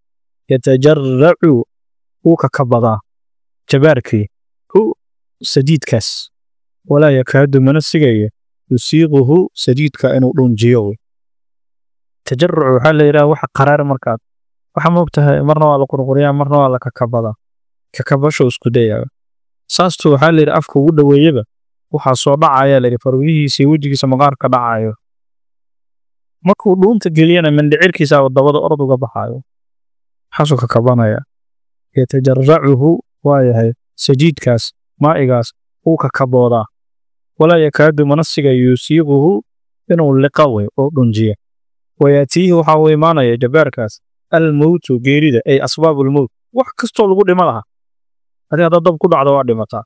Yatajaracu, wuu kakabadaa jabaarkii hu, sadiidkaas. Walaa yakaadu, mana sigayo, yusiiquhu, sadiidka inuu dhunjiyo. Tajaruc waxaa la yidhaha waxa qaraar markaad waxa moogtahay, marna waa la qurquriyaa, marna waa la kakabadaa. Kakabasho isku dayaa saastu waxaa la yidhi afka ugu dhoweeyaba waxaa soo dhacaya, la yidhi, farwihiisa iyo wejigiisa maqaarka dhacayo. Markuu dhuunta geliyana mindhicirkiisa dabada orod uga baxayo, waxaasuu kakabanaya. Yatajaracuhu waa yahay sajiidkaas, maa'igaas wuu kakaboodaa. Walaa yakaadu, mana sigayo, yusiiquhu, inuu liqa wey oo dhunjiya. Wayaatiihi, waxaa uu imaanaya jabbaarkaas, almowtu, geerida, ay asbaabulmowt, wax kastoo lagu dhima lahaa. Haddii haddaad dab ku dhacdo waa dhimataa,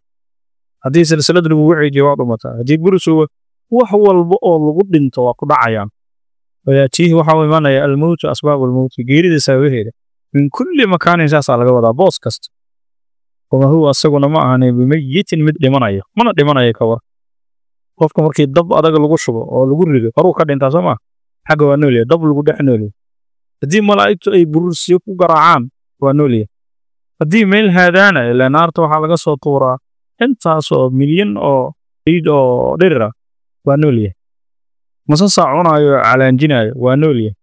haddii silsilad lagugu ceejiyo waa dhimataa, haddii gurisu, wax walba oo lagu dhinto waa ku dhacayaan. Wayaatiihi, waxaa uu imaanaya, almowtu, asbaabulmowti, geerida sababaheeda, min kulli makaanin, saasaa laga wadaa boos kasta. Wama huwa, asaguna ma ahanay, bimayitin, mid dhimanaya, mana dhimanaya. Ka war qofka markii dab adag lagu shubo oo lagu rido, horuu ka dhintaa, soo maa? Xagga waa noolyahay, dab lagu dhex noolyahay. Haddii malaa'igtu ay burursiyo ku garaacaan waa noolyahay. Haddii meel haadaana, ilaa naarta waxaa laga soo tuuraa intaas oo milyan oo ciid oo dhirira, waa noolyahay. Masasaa cunaayo oo calaanjinaayo, waa noolyahay.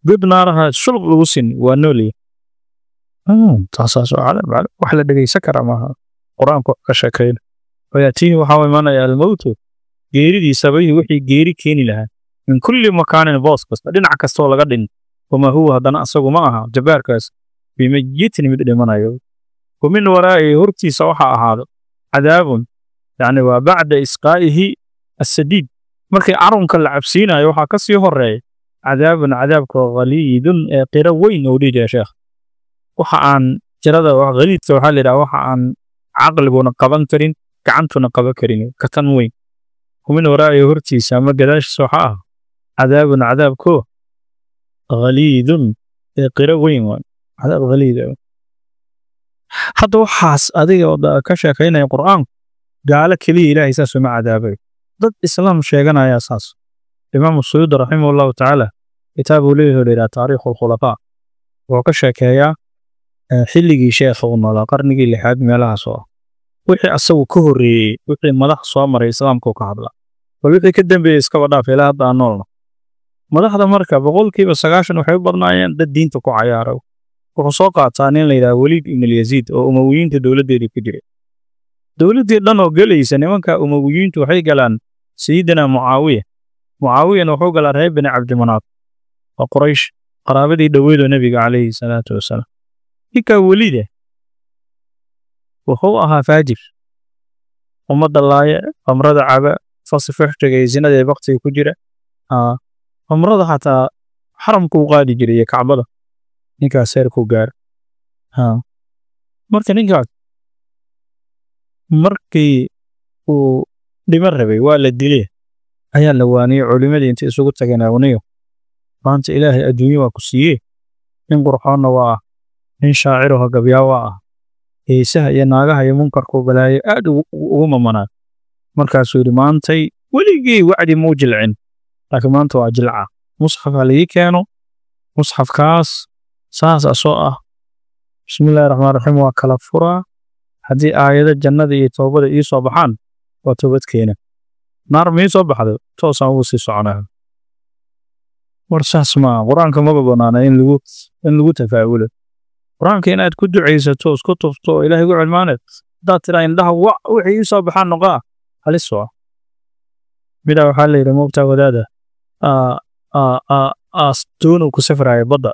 God naaraha shulub lagu sin, waa noolyahay. Taasaas oo cadaab cadaab wax la dhegaysan kara maaha qur-aanku ka sheekayna. Wayaatiihi, waxaa u imanaya, almowtu, geeridii sabayhi, wixii geeri keeni lahaa, min kulli makaanin, boos kasta, dhinac kastoo laga dhin. Wamaa huwa, haddana asagu ma aha jabbaarkaas, bimayitin, mid dhimanayo. Wa min waraa'ihi, hortiisa waxaa ahaado, cadaabun, yacni waa bacda isqaa'ihi assadiid. Markii carunka la cabsiinayo waxaa ka sii horeeya cadaabun, cadaabkoo khaliidun ee qiro weyn oo dhihi jira sheekh. Waxa aan tirada khaliidka waxaa la yidhaha waxa aan caqliguna qaban karin, gacantuna qaban karin, katan weyn. Wamin waraa'ihi, hortiisa ama gadaashiisa waxaa ah, cadaabun, cadaabkoo khaliidun ee qiro weyn, waa cadaab khaliid ah. Hadda waxaas adiga oo ka sheekaynaya qur'aanku, gaalo keliya Ilaahay saas uma cadaabay, dad islaam sheeganaya saas. Imaamu Suyuudi raximah allahu tacaala kitaab uu leeyahay oo la yidhaha Taariikhu alkhulafaa wuxuu ka sheekeeyaa xilligii sheekha uu noolaa, qarnigii lixaad meelahaas oo ah, wixii asagu ka horreeyey, wixii madax soo maray islaamka uu ka hadla, bal wixii ka dambeeyey iskaba dhaaf ilaa hadda aan noolna. Madaxda marka 90% waxay u badnaayeen dad diinta ku cayaaro. Wuxuu soo qaataa nin la yidhaha Waliid ibn Alyaziid oo Umawiyiinta dowladdeedii ku jiray, dowladdii dhan oo gelaysa. Nimanka Umawiyiintu waxay galaan Sayidina Mucaawiya, Mucaawiyana wuxuu galaa reer Bani Cabdimanaaf, waa Quraysh, qaraabadii dhoweydoo Nebiga calayhi salaatu wasalaam. Ninkaa Weliide wuxuu ahaa faajir, ummadda laaya, khamrada caba, fasi fuxshiga iyo zinada ee baktiga ku jira. Khamrada xataa xaramku u qaadi jiray iyo Kacbada. Ninkaas heerkuu gaaro. Marka ninkaas markii uu dhiman rabay, waa la dilay, ayaa la waaniyey. Culimadii intay isugu tageen awniyo, maanta Ilaahay adduunyo waa ku siiyey, nin qurxoonna waa ah, nin shaaciraho gabyaa waa ah, heesaha iyo naagaha iyo munkarku balaayo aad ugu mamanaa. Markaasuu yidhi, maantay weligii wacdi muu jilcin, laakiin maanta waa jilca, musxaf ha laii keeno. Musxafkaas saas asoo ah, bismillahi raxmaan raxiim, waa kala furaa. Haddii aayado jannada iyo toobada ii soo baxaan, waa toobad keena. Naar ma ii soo baxdo, toosaan ugu sii soconaa. War saas maa, Qur-aanka maba banaana in lagu tafaa'ulo. Qur-aanka inaad ku ducaysato, isku tufto oo Ilaahay ku cilmaaneed, haddaad tiraa indhaha wa wixii ii soo baxaan noqaa, halis waa. Midaa waxaa la yidhi, moogtaa wadaada doonuu ku safraayo badda.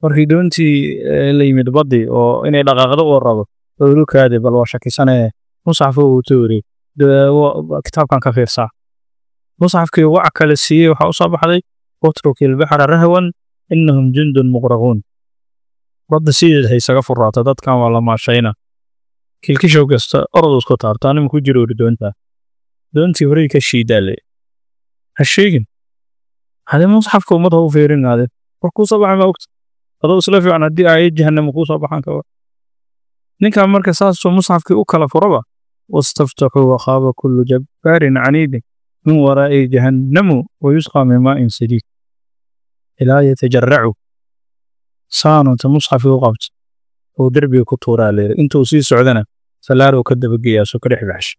Markii doontii la yimid baddii oo inay dhaqaaqdo uu rabo, olukaadi bal waa shakisanee, musxafka uu tuuri, kitaabkan ka fiirsaa. Musxafkii wac kale siiyey, waxaa u soo baxday utruki albaxra rahwan innahum jundun muqraquun. Badda sideed hay isaga furaata, dadkan waa la maashayna. Kilkishow kasta orod isku taabta, anima ku jiro uri doontaa. Doontii horey ka shiidaale, ha sheegin hade musxafka ummad ha u fiirin. Ade wax kuu soo baxay ma ogta, adoo isla fiican haddii aayad jahannama kuu soo baxaan kawa. Ninkan marka saasuu musxafkii u kala furaba, wastaftaxuu wakhaaba kullu jabbaarin caniidin min waraa'i jahannamu wayusqaa min maa'in sadiid ilaa yatajaracu. Saanunta musxafkii u qabta oo derbiga ku tuuraa leeyahay, intuu sii socdana salaaruu ka dabageeyaa, soo ka dhex baxsha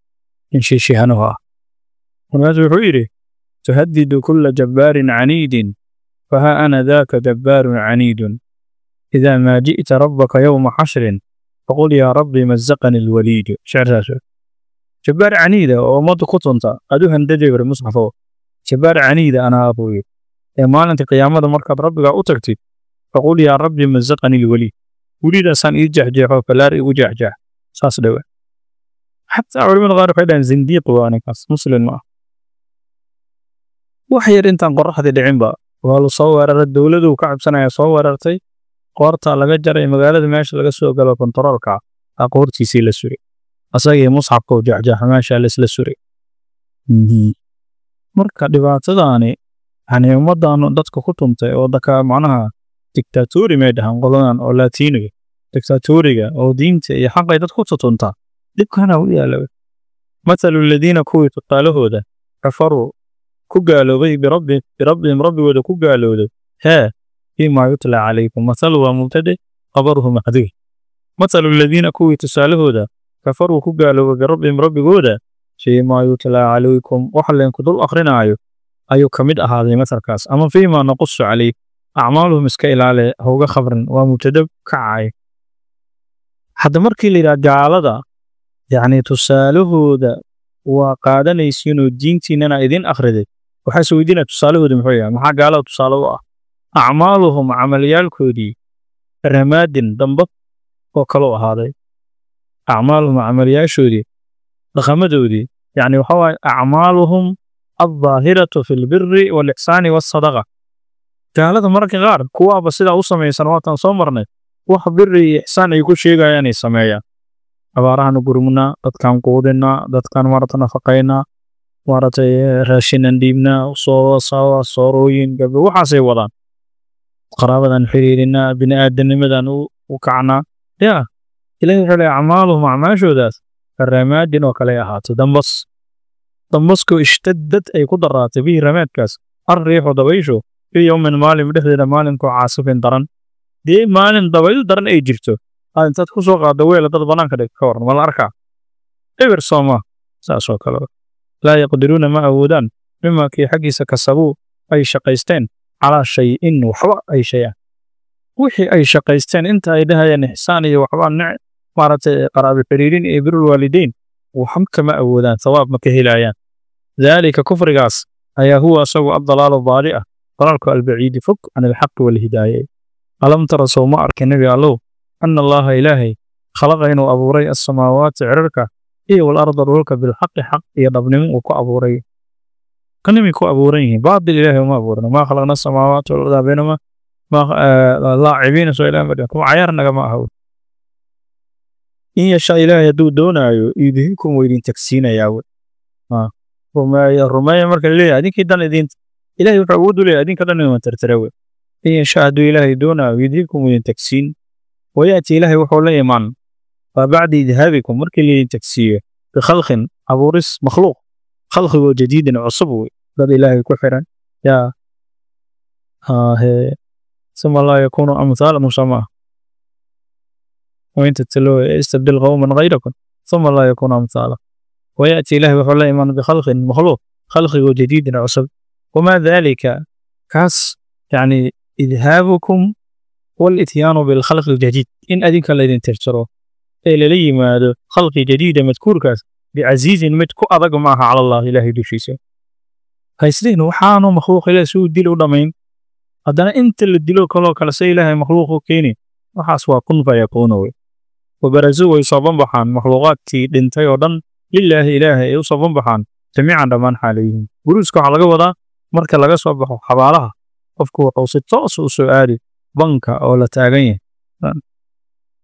in shiishihanuhu ah. Markaasuu wuxuu yidhi, tuhadidu kulla jabbaarin caniidin, fahaa ana daaka jabbaarun caniidun, idaa maa ji'ta rabbaka yowma xashrin faqul yaa rabbi mazaqani alwaliidu. Shicirtaas jabbaar caniida oo ummadda ku tunta aad u handaday bari musxafo, jabbaar caniida anaa buu yidhi, ee maalinta qiyaamada markaad rabbigaa u tagtid, faqul yaa rabbi mazaqani alwaliid, welidaasaan ii jeexjeexo, falaar igu jeexjeex, saas dhawa. Xataa culimada qaar waxay dhahaan zindiiq waa ninkaas, muslim ma ah. Wax yar intaan qoraxdii dhicinba waa la soo weeraray, dowladdu ka cabsanaya soo weerartay, qoorta laga jaray, magaalada meesha laga soo galo kontaroolka aa qoortiisii la suray, asagii musxafka u jeexjeexa meesha la isla suray. Marka dhibaatadaani yani ummaddan dadka ku tuntay oo daka macnaha dictatori may dhahaan qoladan oo Laatiiniga dictatoriga oo diinta iyo xaqay dad ku tutuntaa, dhibkana u yaala. Mathalu aladiina, kuwii tusaalahooda, kafaruu, ku gaaloobay, birabbihim, rabbigooda ku gaalooday, hee fiimaa yutla calaykum. Mathalu waa mubtade, khabaruhu maxduuf. Mathalu aladiina, kuwii tusaalahooda, kafaruu, ku gaaloobay, birabbihim, rabbigooda, fiimaa yutla calaykum, waxa laynku dul akrinaayo ayuu ka mid ahaaday mathalkaas, ama fiimaa naqusu calayk. Acmaaluhum iska ilaale, hauga khabrin, waa mubtado kacay. Hadda markii la yidhaha gaalada yacni tusaalahooda waa qaadanaysiinoo diintiinana idin akhriday, waxaa is weydiinaya tusaalahooda muxuu yahay? Maxaa gaalada tusaale u ah? Acmaaluhum, camalyaalkoodii, ramaadin, dambad oo kaleu ahaaday. Acmaaluhum, camalyaashoodii, dhaqamadoodii, yacni waxa waaye acmaaluhum aldaahiratu fi lbiri waalixsaani waasadaqa. Gaalada mararka qaar kuwaaba sidaa u samaysan, waataan soo marnay, wax biri iyo ixsaan ay ku sheegayaan ay sameeyaan. Abaarahan gurmunaa, dadkaan quudinaa, dadkaan maarata nafaqaynaa, maaragtay raashinan dhiibnaa, soo soorooyin gabdho waxaasay wadaan, qaraabadan xiriirinaa, bini aadamnimadan u kacnaa. Ya Ilahi wuxuu leeyahay, acmaaluhum, acmaashoodaas, karamaadin oo kale ahaatay dambas, dambaskoo ishtadad, ay ku daraatay, bihi, ramaadkaas, arriixu, dabayshu, fii yowmin, maalin dhexdeeda, maalinkoo caasifin, daran. Dee maalin dabayl daran ay jirto aad intaad ku soo qaaddo weel dad banaanka dhig, ka waran? Ma la arkaa? Eber sooma? Saas oo kale. Laa yaqdiruuna, ma awoodaan, mima kii xaggiisa, kasabuu, ay shaqaysteen, calaa shay-in, waxba ay shay-an. Wixii ay shaqaysteen inta ay dhahayeen ixsaan iyo waxbaa nec maaragtay qaraabo xiriirin iyo birul waalideyn, waxba kama awoodaan, thawaab ma ka helayaan. Daalika kufrigaas ayaa huwa asagu addalaalu baadi ah, dalaalku albaciidi fog, can alxaqi walhidaaye. Alam tara, sow ma arkin, Nebi Allow, ana Allaha Ilaahay khalaqa inuu abuuray assamaawaati cirarka iyo walarda dhulka bilxaqi, xaq iyo dhabnimo uu ku abuuray? Kanimay ku abuuran yihiin, baadil Ilaahay uma abuurin. Maa khalaqna asamaawaati walarda baynahuma laacibiina, soo Ilaah ma dhihin, kuma cayaar nagama aha. In yashaa, Ilaahay hadduu doonaayo, yudhibkum, waa idin tagsiinayaa wey. Rumeeya, rumeeya marka laleeyahay idinkii dan idin, Ilaahay wuxuu awood u leeyahay idinka dhan inuu tirtira wey. In yashaa, hadduu Ilaahay doonaayo, yudhibkum, idin tagsiin, wayaati, Ilaahay wuxuu la imaan waa bacda idhaabikum, markii laydin tagsiiyo, bikhalqin, abuuris, makhluuq, khalqigoo jadiidin, cusub wey, dad Ilaahay ku xiran yaa hahe, suma laa yakuunu amhaalakum sama wain tatalow istabdil qowman gayrakum suma laa yakuunu amhaala. Wayaati, Ilaahay wuxuu la imaan bikhalqin, makhluuq, khalqigoo jadiidin, cusub. Wamaa daalika, kaas yacni idhaabukum walityaanu bilkhalqi aljadiid, in adinka laydin tirtiro ee lala yimaado khalqi jadiida, madkuurkaas bicasiizin, mid ku adag maaha, cala Allah, Ilaahay dushiisa. Haysleen waxaanu makhluuq Ilaah si uu dil u dhammayn, haddana inta la dilo kaloo kale se Ilaahay makhluuq u keeni, waxaas waa kun fayakuuna wey. Wabarazuu, way soo banbaxaan makhluuqaadkii dhintay oo dhan, lilaahi, Ilaahay ay u soo banbaxaan, jamiican, dhammaan xaalayihiin. Buruuska waxaa laga wadaa marka laga soo baxo xabaalaha, qofku wuxuu si toos u soo aadi banka oo la taagan yahay.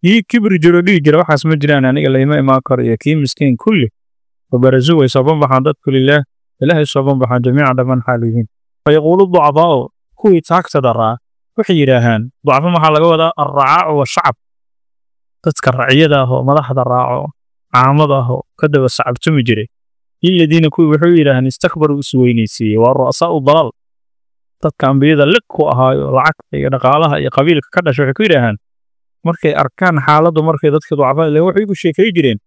Kii kibri jiro dhihi jira waxaas ma jiraan, aniga layma imaan karo, iyo kii miskiin kulli. Wabarazuu, way soo banbaxaan dadku, lilaah, Ilaahay soo banbaxaan, jamiican, dhammaan xaalayihiin. Fayaquulu ducafaa'u, kuwii taagta daraa waxay yidhaahaan. Ducafo maxaa laga wadaa? Alracaacu washacab, dadka raciyada ah oo madaxda raaco, caamada ah oo ka daba sacabtumi jiray. Liladiina, kuwii wuxuu yidhaahaan, istakbaruu, isweynaysiiyey, waa ru'asaa'u dalaal, dadka ambiyada liq ku ahaayo lacagta iyo dhaqaalaha iyo qabiilka ka dhashay, waxay ku yidhaahaan markay arkaan xaaladdu, markay dadka ducafada le waxay ku sheekay jireen: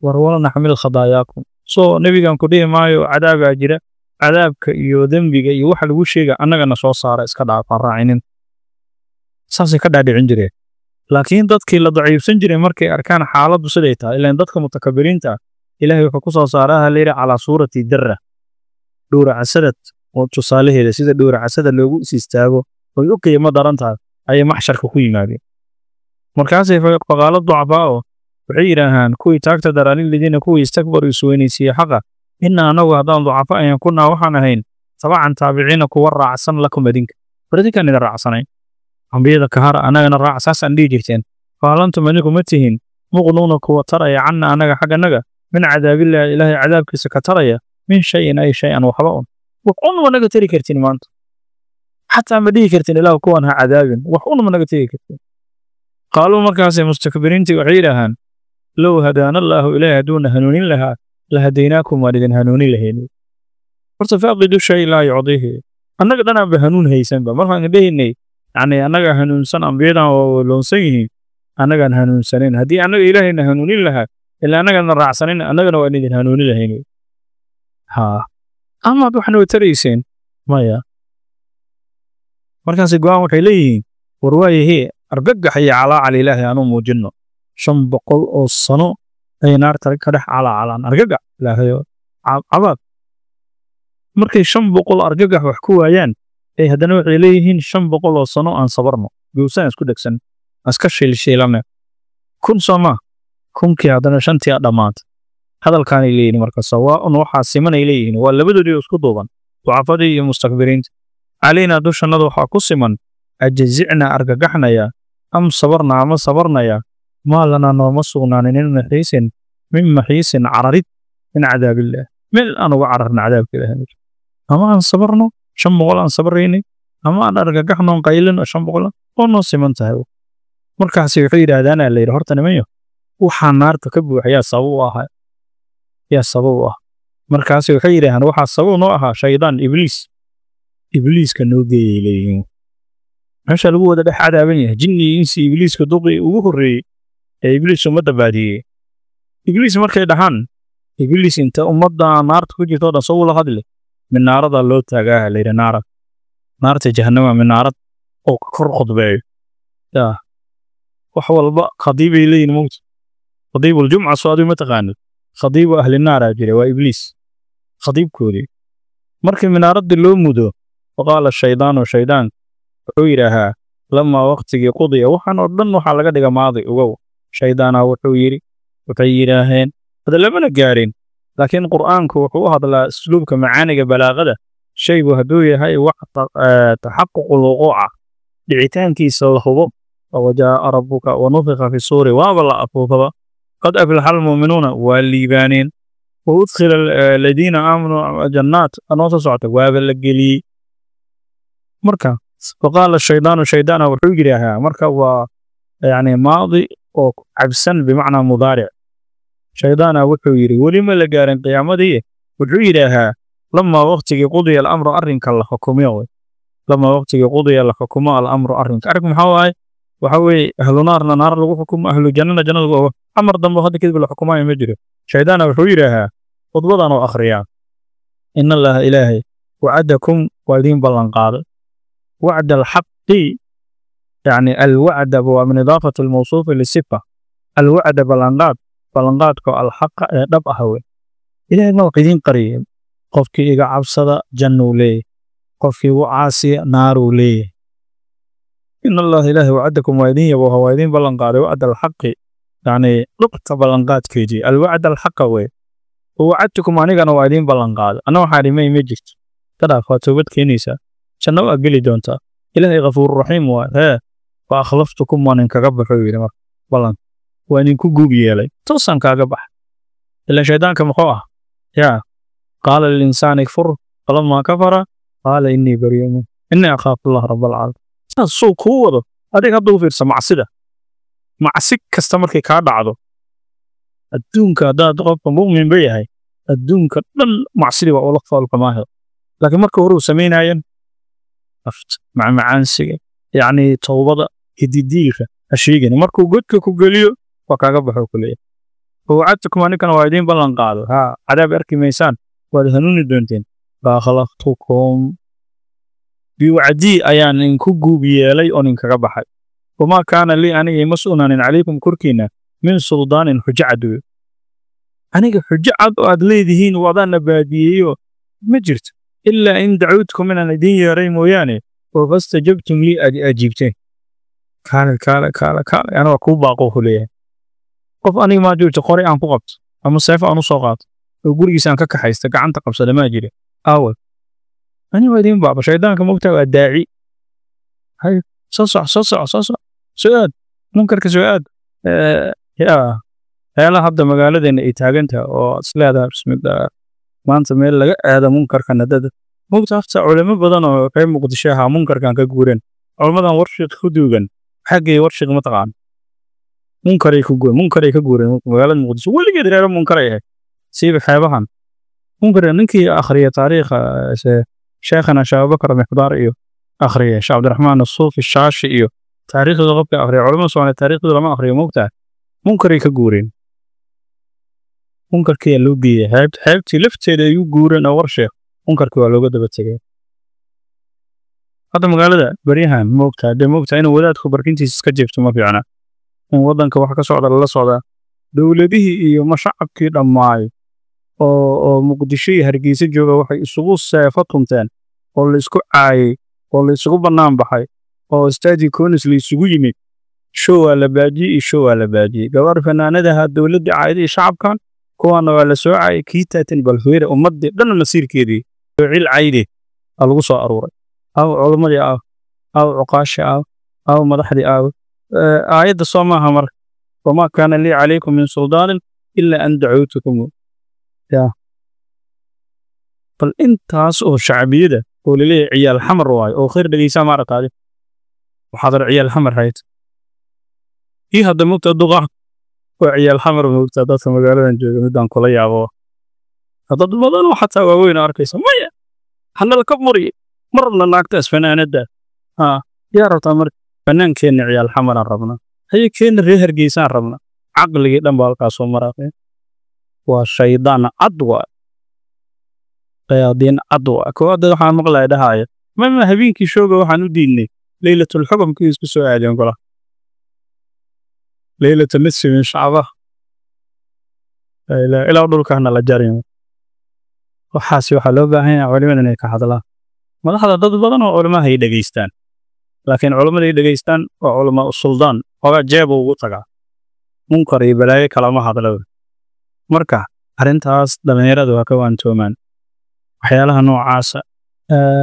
war wala naxmil khadaayaakum, soo nebigan ku dhihi maayo cadaabaa jira, cadaabka iyo dembiga iyo waxa lagu sheega annagana soo saara, iska dhaafaan raacinin. Saasay ka dhaadhicin jireen. Laakiin dadkii la daciifsan jiray markay arkaan xaaladdu siday tahay, ilaan dadka mutakabiriinta ah Ilaahay wuxuu ku soo saaraa layidhi calaa suurati darra, dhowracasadad oo tusaalaheeda sida dhowracasada loogu is istaago oy u qiimo daran tahay ayay maxsharka ku yimaadeen. Markaasay faqaalo ducafaa waxay yidhaahaan kuwii taagta daraa liladiina, kuwii istakbaru, isweynaysiiyey xaqa: inna, anagu haddaan ducafa ayaan kunaa, waxaan ahayn tabacan, taabiciina, kuwa raacsan, lakum, adinka. War idinkaan idin raacsanayn, ambiyada kahara, annagana raac, saasaan dhihi jirteen. Faalantum, adinku ma tihin, muqnuuna, kuwa taraya, canna, annaga xagganaga, min cadaabillaahi, Ilaahay cadaabkiisa ka taraya, min shayin, ay shay-an, waxba un, wax un ma naga tari kartin maanta. Xataa ma dhihi kartin Ilaah kuwan ha cadaabin, wax un ma naga tegi kartin. Qaaluu, markaasay mustakbiriintii waxay yidhaahaan: low hadaana Allaahu, Ilaahay hadduuna hanuunin lahaa, la hadaynaakum, waan idin hanuunin lahayn. Horta faaqidu shay laa yucdiihi, annaga dhanaanba hanuun haysanba markaan dhehaynay, yacni annaga hanuunsan, ambiyadan waa loonsan yihiin, annagaan hanuunsanayn. Haddii annaga Ilaahayna hanuunin lahaa, ilaa annagana raacsanin, annagana waan idin hanuunin lahayn. Haa, amaad waxna way tarayseen maya. Markaasi go'aan waxay leeyihiin: war waayahee, argagax iyo calaacal Ilaahay aanu muujinno. 500 oo sano ay naarta ka dhex calaacalaan, argagax Ilaahayo cabaad. Markay 500 argagax wax ku waayaan ay haddana waxay leeyihiin 500 oo sano aan sabarno, gowsaan isku dhegsan, aan iska shiilshiilana, 1000 soo maa, 1000-kii haddana shantii a dhammaanta hadalkaanay leeyihiin. Marka sawaaun, waxaa simanay leeyihiin, waa labadoodii isku duuban, ducafadii iyo mustakbiriinta. Calaynaa, dushannada waxaa ku siman, ajazicnaa, argagaxnaya, am sabarna, ama sabarnaya, maa lanaa, nooma sugnaanin, min maxiisin, min maxiisin, cararid, min cadaabillaah, meel aan uga cararna cadaabka Ilaahay. Ama aan sabarno 500 aan sabraynay, ama aan argagaxno qaylino 500, oo noo siman tahay. Markaasi waxay yidhaahdaanaa la yidhi: horta nimanyo, waxaa naarta ka buuxa yaa sabab u ahaa? Yaa sabab u ah? Markaasi waxay yidhaahaan: waxaa sabab noo ahaa shaydaan, Ibliis, Ibliiska noo geeyay leeyihiin. Meesha lagu wada dhex cadaaban yahay jinni iyo insi, Ibliiska duqii ugu horreeyey ee Ibliis ummadda baadiyey. Ibliis markay dhahaan, Ibliis inta ummadda naarta ku jirto o dhan soo ula hadli, minaarada loo taagaaha la yidhi, naara, naarta jahannama, minaarad oo kor khudbeeyo. Yaa wax walba khadiibay leeyihin mowt, khadiibuljumca soo adigu ma taqaanid, khadiibu ahli naaraa jira, waa Ibliis. Khadiibkoodii markii minaaradii loo mudo, waqaala shaydaanu, shaydaan wuxuu yidhaahaa, lamaa waqtigii qudiya. Waxaan oo dhan waxaa laga dhiga maadi, ogow. Shaydaanaa wuxuu yidhi, waxay yidhaaheen, hada lamana gaarin, laakiin Qur'aanku wuxuu u hadlaa usluubka macaaniga balaaqada. Shaygu hadduu yahay wax taxaququl wuquuca, dhicitaankiisa la hubo, wajaaa rabbuka wanufiqa fi suuri, waaba la afuufaba, qad aflaxa almu'minuuna, waa liibaaneen, wa udkhila aladiina aamanuu jannaat, anoo soo socota, waaba la geliyey. Marka waqaala shaydaanu, shaydaana wuxuu yidhaahaa, marka waa yani maadi oo cabsan bimacnaa mudaaric. Shaydaana wuxuu yidhi, weli ma la gaarin qiyaamadii, wuxuu yidhaahaa lamaa waqtigii qudiya alamru, arrinka la xukumiyo. Lamaa waqtigii qudiya, la xukumo, alamru, arrinka. Arrinku maxaa waaye? Waxa weeye ahlu naarna naar lagu xukumo, ahlu jannana janna lagu. Amar dambe hadda kadib la xukumaayo ma jiro. Shaydaana wuxuu yidhaahaa, khudbadan oo akhriyaa, in Allaha, Ilaahay, wacadakum, waa idiin ballan qaaday, wacda alxaqi. Yani alwacda waa min idaafati almawsuufi lisifa. Alwacda, ballanqaad, ballanqaadko, alxaqa, ee dhab ah wey. Ilaahay ma wax idiin qariyay? Qofkii iga cabsada jannuu leeyahy, qofkii igu caasiya naaruu leeyahay. In Allaha, Ilaahay, wacadakum, waa idin yabooha, waa idin ballan qaaday, wacda alxaqi, yani dhubta ballanqaadkeedii, alwacd alxaqa wey. Wacadtukum, anigana waa idiin ballan qaaday. Anna waxaa idhi may ma jirto, ka dhaaf, waa toobad keenaysaa, janno waa geli doontaa, Ilaahay ghafuururaxiim waa hee. Fa akhlaftukum, waan inkaga baxo, yidhi. Marka ballan waa idinku guub yeelay, toosaan kaaga bax. Ilan shaydaanka muxuu ah? Yaa qaala lilinsaani kfur, falamaa kafara qaala innii barii'un min, innii akhaafu Allah rabb alcaalamiin. Saas suu kuu wado adiga hadda u fiirsa macsida. Macsi kasta markay kaa dhacdo adduunka, haddaad qofka mu'min ba yahay, adduunka dhan macsidii waa ula foolxumaayo. Laakiin marka hore uu samaynayan nafta macmacaansiga, yacni towbada hididiilka ha sheegin. Markuu godka ku geliyo waa kaaga baxo ku leeyahay, wacadtukum, aninkana waa idiin ballan qaado, haa, cadaab arki maysaan, waad hanuuni doonteen. Faakhlaftukum biwacdii, ayaan inku guub yeelay oo ninkaga baxay. Wamaa kaana lii, aniga ima sugnaanin, calaykum, korkiina, min suldaanin, xujo cad wey. Aniga xujo cad oo aad leedihiin wadaana baadiyeeyo ma jirto, ilaa in dacawtukum, inaan idiin yeeray mooyaane, oo fastajabtum lii, aad ajiibteen. Kaale, kaale, kaale, kaale, ana waa kuu baaqo, ku leeyahay. Qof aniga maa jirto qori aan ku qabto ama seef aan u soo qaato oo gurigiisa aan ka kaxaysta, gacanta qabsada maa jira aawal. Ani waa idiin baaqo. Shaydaanka mogtaa waa daaci. Hay, soo soco, soo soco, soo soco, soo aad munkarka, soo aad. Yaa meelaha hadda magaaladeena ay taagantahay oo isleedahay, bismillah, maanta meel laga aado munkarkan dad mogta. Hafta culimo badan oo reer Muqdisho ahaa munkarkan ka guureen. Culamadan Warshiq ku duugan xaggay Warshiq ma taqaan? Munkaray ku guureen, munkaray ka guureen. Magaalada Muqdisho weligeed reero munkaray ahayd, siiba xeebahan munkar. Ninkii akhriya taariikha sheekhana Sheekh Abubakar Mixdaar iyo akhriya Sheekh Cabdiraxmaan Asuufi Shaashi iyo taariikhdooda qofka akhriya, culamada Soomaaliyeed taariikhdooda lama akhriyo mogtaa. Munkaray ka guureen, munkarkiyaa loo geeyey xeebt, xeebtii lafteeda ayuu guureen oo Warsheekh munkarkii waa looga daba tegay. Hadda magaalada baryahan moogtaa dee, moogtaa inuu wadaadku barkintiisa iska jeefto ma fiicna, in waddanka wax ka socda lala socdaa. Dowladihii iyo ma shacabkii dhammaay oo Muqdisho iyo Hargeysa jooga waxay isugu seefo tunteen oo la isku caayay oo la isugu bannaan baxay oo stadi conis la isugu yimid. Show waa la baajiyey iyo show waa la baajiyey. Gabar fanaanadaha dowladda caayada iyo shacabkan kuwaana waa la soo caayay. Kii taatin bal fiire, ummadii dhan masiirkeedii oo cil cayde aa lagu soo aruuray. Aw culimmadii, aw cuqaashi, aw madaxdii, aw aayadda soo maaha marka, wamaa kaana lii calaykum min suldaanin ilaa an dacawtukum. Ya bal intaas oo shacbiyada oo laleeyahay ciyaal Xamar waayo oo khayr dhegeysaa maaragtaade, waxaad ar ciyaal Xamar hayd ii hadda mogta duqa waa ciyaal Xamar. Mogta dadka magaaladan jooga midaan kula yaabo, dad badan oo xataa waaweyn arkaysa, maya, hanala ka muri, ma rabna naagtaas fanaanada. Ha, yaa rabtaa marka? Fanaankeenna ciyaal Xamaraan rabnaa, haye, keenna reer Hargeysaan rabnaa. Caqligii dhan baa halkaas soo maraaqeen. Waa shaydaan cad, waa shayaadiin cad. Waa koowaad waxaan maqlaya dhahaya, mama habeenkii showga waxaan u diidnay leylatul xukumkii isku soo aadeen gola leylatu nisfi min shacba. Ilaa dhulkaana la jarin. Waxaasi waxaa loo baahan yahay culimada inay ka hadlaan. Madaxda dad badan oo culamaha ay dhegaystaan, laakiin culamada ay dhegaystaan waa culamaa suldaan, xoogaa jeeb ugu tagaa, munkar iyo balaayo kalama hadlo. Marka arrintaas dhallinyaradu ha ka waantoomaan waxyaalaha noocaasa.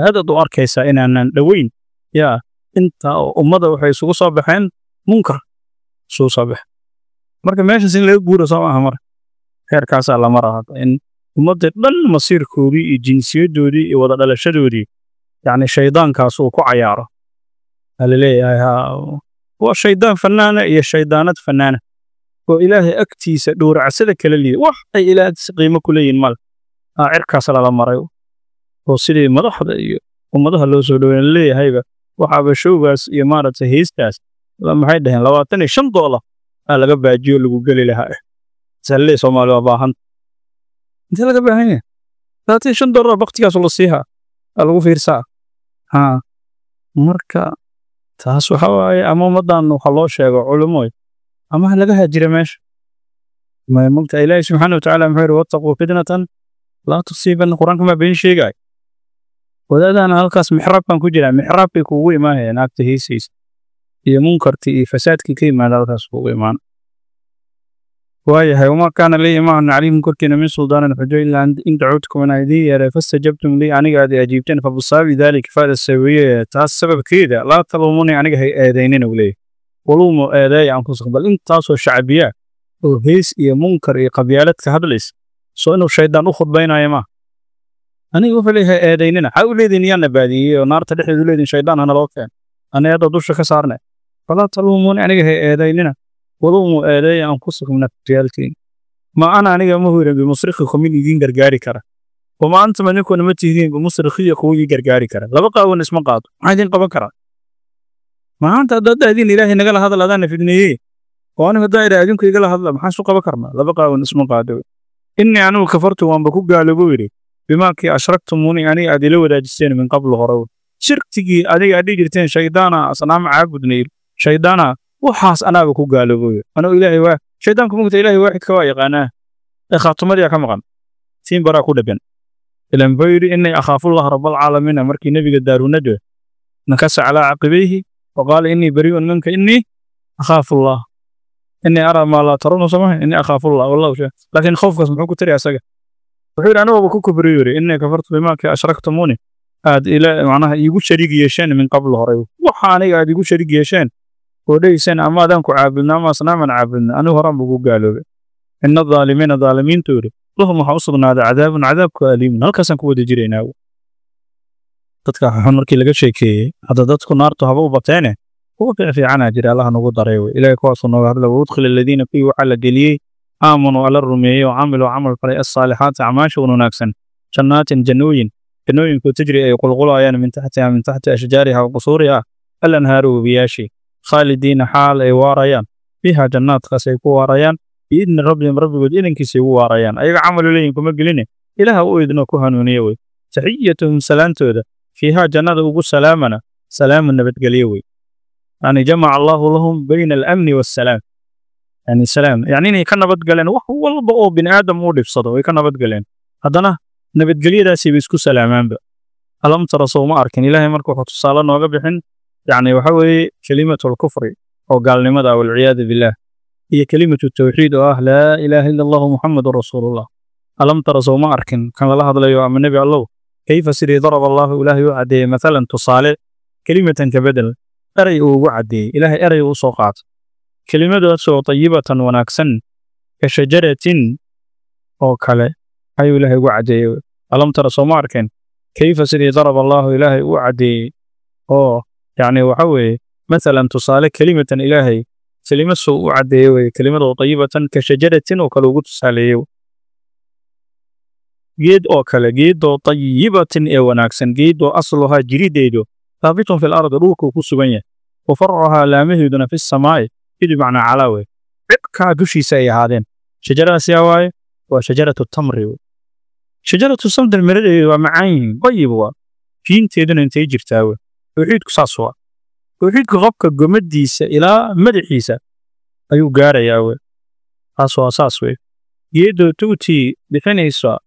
Aad u arkaysaa inaanan dhoweyn yaa inta oo ummadda waxay isugu soo baxeen munkar isugu soo baxeen. Marka meeshaas in laga guuro soo maaha. Marka heerkaasaa la maraa hadda in ummadda dhan masiirkoodii iyo jinsiyadoodii iyo wada dhalashadoodii, yacni shaydaankaas uu ku cayaaro. Waxaa la leeyahay waa shaydaan fanaana iyo shaydaanad fanaana oo Ilaahay agtiisa dhowracsada kala liida, wax ay Ilaahay agtiisa qiimo ku leeyihin male. Cirkaas lala maray oo sidii madaxda iyo ummadaha loo soo dhaweyn leeyahayba waxaaba showgaas iyo maaragtay heestaas maxay dhaheen $25 aa laga baajiyo lagu geli lahaa. Salle Soomaali waa baahan, intee laga baahan yahay $25 baktigaas la siihaa aa lagu fiirsaa. Ha, marka taas waxa waaye ama ummaddan waxa loo sheego culumoy ama ha laga haajira meesha. Ma mogta Ilaahi subxaana watacaala muxuu yidhi? Wattaquu fitnatan laa tusiibanna. Qur-aanka maa been sheegay. Wadaadana halkaas mixraabkan ku jiraa, mixraabkay kuugu imaanaya naagta heesaysa iyo munkartii iyo fasaadkii ka yimaada halkaas kuugu imaan. Waayahay, wamaa kaana lii imaahan calaykum korkiina min suldaanin xujo ilaa in dacuudkum anaa idiin yeeray, fastajabtum lii aniga aad i ajiibteen, fabisababi daalika faada sawiye taas sababkeeda laa taluumuni aniga hay eedaynina uu leeyahay, waluumu eedeeya anfusakum. Bal intaasoo shacabiya oo hees iyo munkar iyo qabyaalad ka hadlaysa, soo inuu shaydaan u khudbaynayo ma aniga wuxuu leeyahay eedaynina. Maxaa u leediin? Yaana baadiyey oo naarta dhexdeedu u leediin shaydaan hana loo keen ana hadda dusha ka saarnay. Falaa taluumuuni aniga hay eedaynina, waluumu eedeeya anfusakum nafyaalkiin. Ma ana aniga ma hurin bimusrikhikum mid idiin gargaari kara, wama antum idinkuna ma tihiin bimusrikhiya kuwa ii gargaari kara. Laba qaawan isma qaado. Maxaa idin qaban karaa maanta haddaad idin Ilaahay nagala hadal adaana fidneeyey oo anigu haddaa idhaa idinku igala hadla, maxaan isu qaban karnaa? Laba qaawan isma qaado. Innii anigu kafartu waanba ku gaaloobo yidhi bimaakii ashraktumuni aniga aad ila wadaajiseen min qablu hore, shirkigii adiga aad dhihi jirteen shaydaana asnaam caabudnay shaydaana waxaas anaaba ku gaaloobo yidhi. Anuu Ilaahay waa shaydaanku mugta Ilaahay waaxidka waa yaqaanaa ee khaatumadiyaa ka maqan tiin baraa ku dhagan. Ilan muxuu yidhi? Innii akhaafullaha rabbalcaalamiina. Markii nebiga daarunajwa nakasa calaa caqibayhi wa qaala innii bari'un minka innii akhaafullah innii araa maa laa tarawna samaha innii akhaafullah wallahu shay. Laakiin khawfkaas muxuu ku tiri asaga? Wuxuu yidhi anigooba ku kubriyo yidhi innii kafartu bimaakii ashraktumuni aad ila macnaha iigu shariig yeesheen min qabl horay. Waxa aniga aad iigu shariig yeesheen oo dhegayseen ama adaan ku caabudna ama asnaaman caabudna, anigu horaan buu ku gaaloobay. Ina adaalimiina daalimiintu yidhi lahum waxaa u sugnaaday cadaabun cadaabku aliimun. Halkaasaan ku wada jiraynaa. Dadka xun markii laga sheekeeyey hadda dadku naartu haba u bateene kuwa fiicanaa jira, Allaha nagu daray wey. Ilaahay kuwaasuu nooga hadla. Waudkhil aladiina kuwii waxaa la geliyey aamanuu alla rumeeyey oo camiluu camal falay alsaalixaati acmaasha wanaagsan jannaatin jannooyin, jannooyinku tajri ay qulqulayaan min taxtiha min taxti ashjaariha wa qusuuriha alanhaaru webiyaashii, khaalidiina xaal ay waarayaan fiiha jannaadkaas ay ku waarayaan biidni rabbihim rabbigood idankiisa ay ugu waarayaan. Ayaga camalu leeyihin kuma geline, Ilaaha u idno ku hanuuniye wey. Taxiyatuhum salaantooda fiihaa jannada ugu salaamana salaamu nabadgelyo wey. Yani jamaca Allahu lahum bayna alamni wassalaam, yani salaam, yani inay ka nabadgaleen wax walba oo bini aadam uu dhibsado way ka nabadgaleen, haddana nabadgelyadaasi bay isku salaamaanba. Alam tara sow ma arkin? Ilaahay marka wuxuu tusaale nooga bixin, yani waxa weeye kelimatul kufri oo gaalnimada walciyaadu billaah iyo kelimatu tawxiid oo ah laa ilaaha illa Allahu Muhammadun rasuulullah. Alam tara sow ma arkin kan lala hadlayo ama nebi Allow kayfa sidii daraba Allahu Ilaahay u caddeeyey mathalan tusaale kelimatan ka bedel eray uu ugu caddeeyey. Ilaahay eray uu soo qaato kelimadaasoo tayibatan wanaagsan ka shajaratin oo kale ayuu Ilaahay ugu caddeeyey. Alam tara soo ma arkin kayfa sidii daraba Allahu Ilaahay u caddeeyey oo yacni waxa weeye mathalan tusaale kelimatan Ilaahay kelima soo u caddeeyey weye kelimadoo tayibatan ka shajaratin oo kale ugu tusaaleeyey geed oo kale, geedoo tayibatin ee wanaagsan, geedoo asluhaa jirideedu thaabitun fil ardi dhulkuu ku sugan yahay, wa farcuhaa laamaheeduna fi samaa'i idi macnaa calaa wey cidkaa dushiisa ay ahaadeen. Shajaradaas yaa waaye? Waa shajaratu tamri wey. Shajaratu samdar miradeedu waa macaan yihiin, dayib waa, fiinteeduna intay jirtaa wey. Tawxiidku saas waa. Tawxiidku qofka gomadiisa ilaa madaxiisa ayuu gaarayaa wey. Taas waa saas wey. Geedoo tu'tii bixinaysa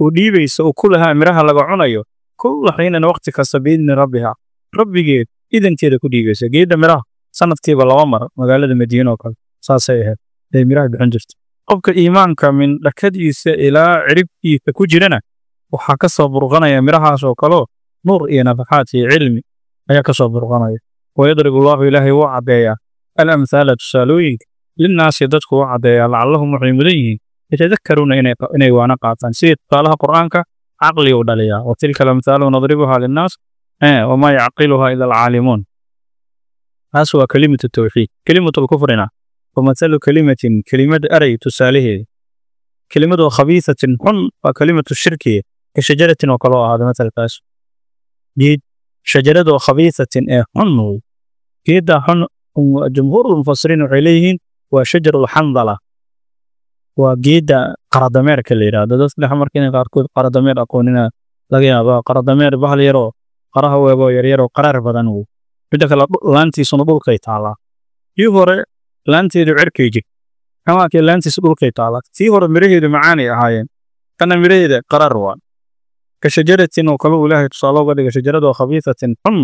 Oo dhiibaysa ukulahaa miraha laga cunayo, kulla xiinan waqti kasta, biidni rabbiha rabbigeed idankeeda ku dhiibaysa. Geedda miraha sanadkiiba 2 mar magaalada Madiina oo kale saasay ahayd ay miraha bixin jirta. Qofka iimaanka min dhakadiisa ilaa ciribkiisa ku jirana waxaa ka soo burqanaya mirahaas oo kaleo nuur iyo nafaxaad iyo cilmi ayaa ka soo burqanaya. Wayadribu allahu ilaahay wuu caddeeyaa alamthaala tusaalooyinka linnaasi dadku wuu caddeeyaa, lacallahum waxay mudan yihiin yatadakkaruuna inay waana qaataan. Sidii tusaalaha qur'aanka caqli u dhaliyaa, wa tilka alamthaalu nadribuhaa linnaas wamaa yacqiluhaa ila alcaalimuun. Taas waa kelimatu tawxiid. Kelimatu lkufrina wamathalu kelimatin kelimad eray tusaalaheeda, kelimadu khabiisatin xun waa kelimatu shirkiya, ka shajaratin oo kale oo ahaada mathalkaas geed, shajaradoo khabiisatin ee xun wey. Geedda xun jumhuur mufasiriin waxay leeyihiin waa shajarul xandala, waa geedda qaradameerka la yidhaahdo. Dadka dhex marka inay qaarkood qaradameer aqoonina laga yaaba. Qaradameer bahal yaroo qaraha weegoo yaryaroo qaraar badan wey. Midda kale laantiisuna dhulkay taalaa. Kii hore laanteedu cirkay jir, kamaakii laantiisu dhulkay taalaa. Tii hore miraheedu macaanay ahaayeen, kana miraheeda qaraar waa. Ka shajaratin oo kale uu ilaahay tusaale uga dhigay, shajaradoo khabiisatin xun,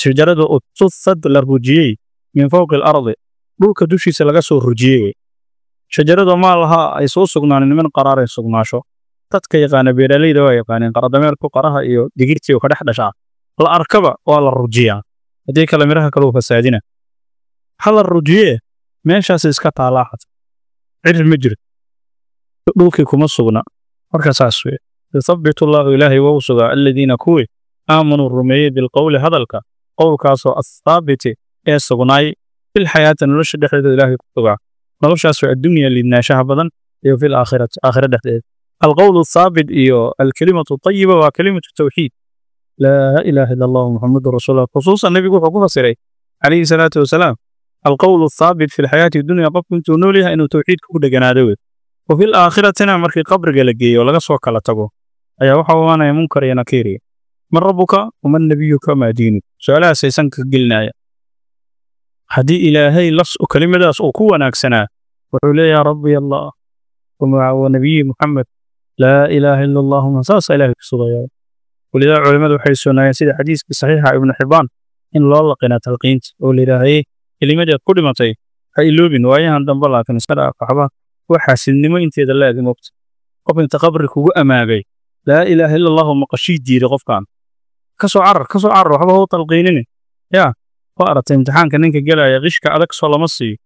shajarada utusad la rujiyey, min fawqi alardi dhulka dushiisa laga soo rujiyey, shajarada maa lahaa ay soo sugnaanin min qaraarin sugnaasho. Dadka yaqaana beeralayda waa yaqaaneen qaradameerku qaraha iyo digirtii ka dhex dhashaa. La arkaba waa la rujiyaa, haddii kale miraha kale uu fasaadina. Ha la rujiyee meeshaas iska taalaa, xata cirir ma jiro, dhulkii kuma sugna. Marka saas weye. Yuthabbitu allahu ilaahay wou sugaa aladiina kuwii aamanuu rumeeyey bilqowli hadalka, qowlkaasoo athaabiti ee sugnaay, filxayaati nolosha dhexdeeda ilaahay ku sugaa, noloshaasoo addunya liidnaashaha badan, iyo fil aakhirati aakhira dhexdeeda. Alqowl athaabit iyo alkalimatu tayiba waa kalimatu tawxiid, laa ilaaha illa allahu muxamadu rasuulullah. Khusuusan nebigu wuxuu ku fasiray calayhi salaatu wasalaam alqowl athaabit fi lxayaati dunya qofku intuu nool yahay inuu tawxiidka ku dheganaado wey. Wa fil aakhiratina markii qabriga la geeyo laga soo kala tago ayaa waxa imaanaya munkar iyo nakiir, man rabbuka waman nabiyuka maa diinuk, su-aalahaasay sanka gelinaya. Haddii ilaahay las kelimadaas uu ku wanaagsanaa wuxuu leeyahay rabbi allah wa nabiyi muxamed laa ilaaha illa allahuma, saasa ilaahay ku sugaya. Walidaa culimmadu waxay sunaayeen sida xadiiskii saxiixa ibnu xibbaan in loo laqinaa talqiinta oo la yidhaahayey kelimadii aad ku dhimatay ha iloobin. Waayahan dambe laakiin iska dhaaf, waxba wax xaasidnimo inteeda la eg mogta. Qof inta qabri kugu amaagay laa ilaaha illa allahu maqashii diiday, qofkan ka soo carar, ka soo carar, waxba hau talqiinini. Yaa waa aragtay imtixaanka ninka gelaya qishka adag soo lama siiyo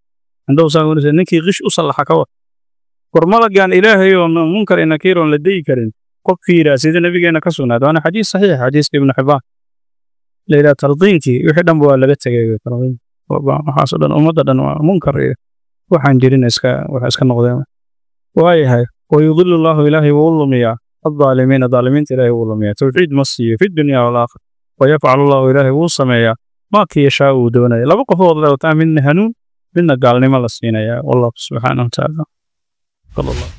andow saa ninkii qish u sallaxa ka war. War malagan ilaahay oo munkar iyo nakiir oon la dayi karin qofkii yidhaah, sida nabigeena ka sugnaad, waana xadiis saxiix, xadiiska ibnu xibbaan la yidhaha. Talqiinkii wixii dhanba waa laga tegay, waxaasoo dhan ummadda dhan waa munkar iyo waxaan jirin iska waxa iska noqdeen. Waayahay, wayudilu allahu ilaahay wuu lumiyaa aldaalimiina daalimiinta ilaahay wuu lumiyaa, tawxiid ma siiyo, fi dunya walaakhira. Wayafcalu allahu ilaahay wuu sameeyaa maakii yashaa uu doonaya. Laba qofood la wataa, midna hanuun midna gaalnimo la siinayaa. Wallahu subxaanahu watacaala sala allah.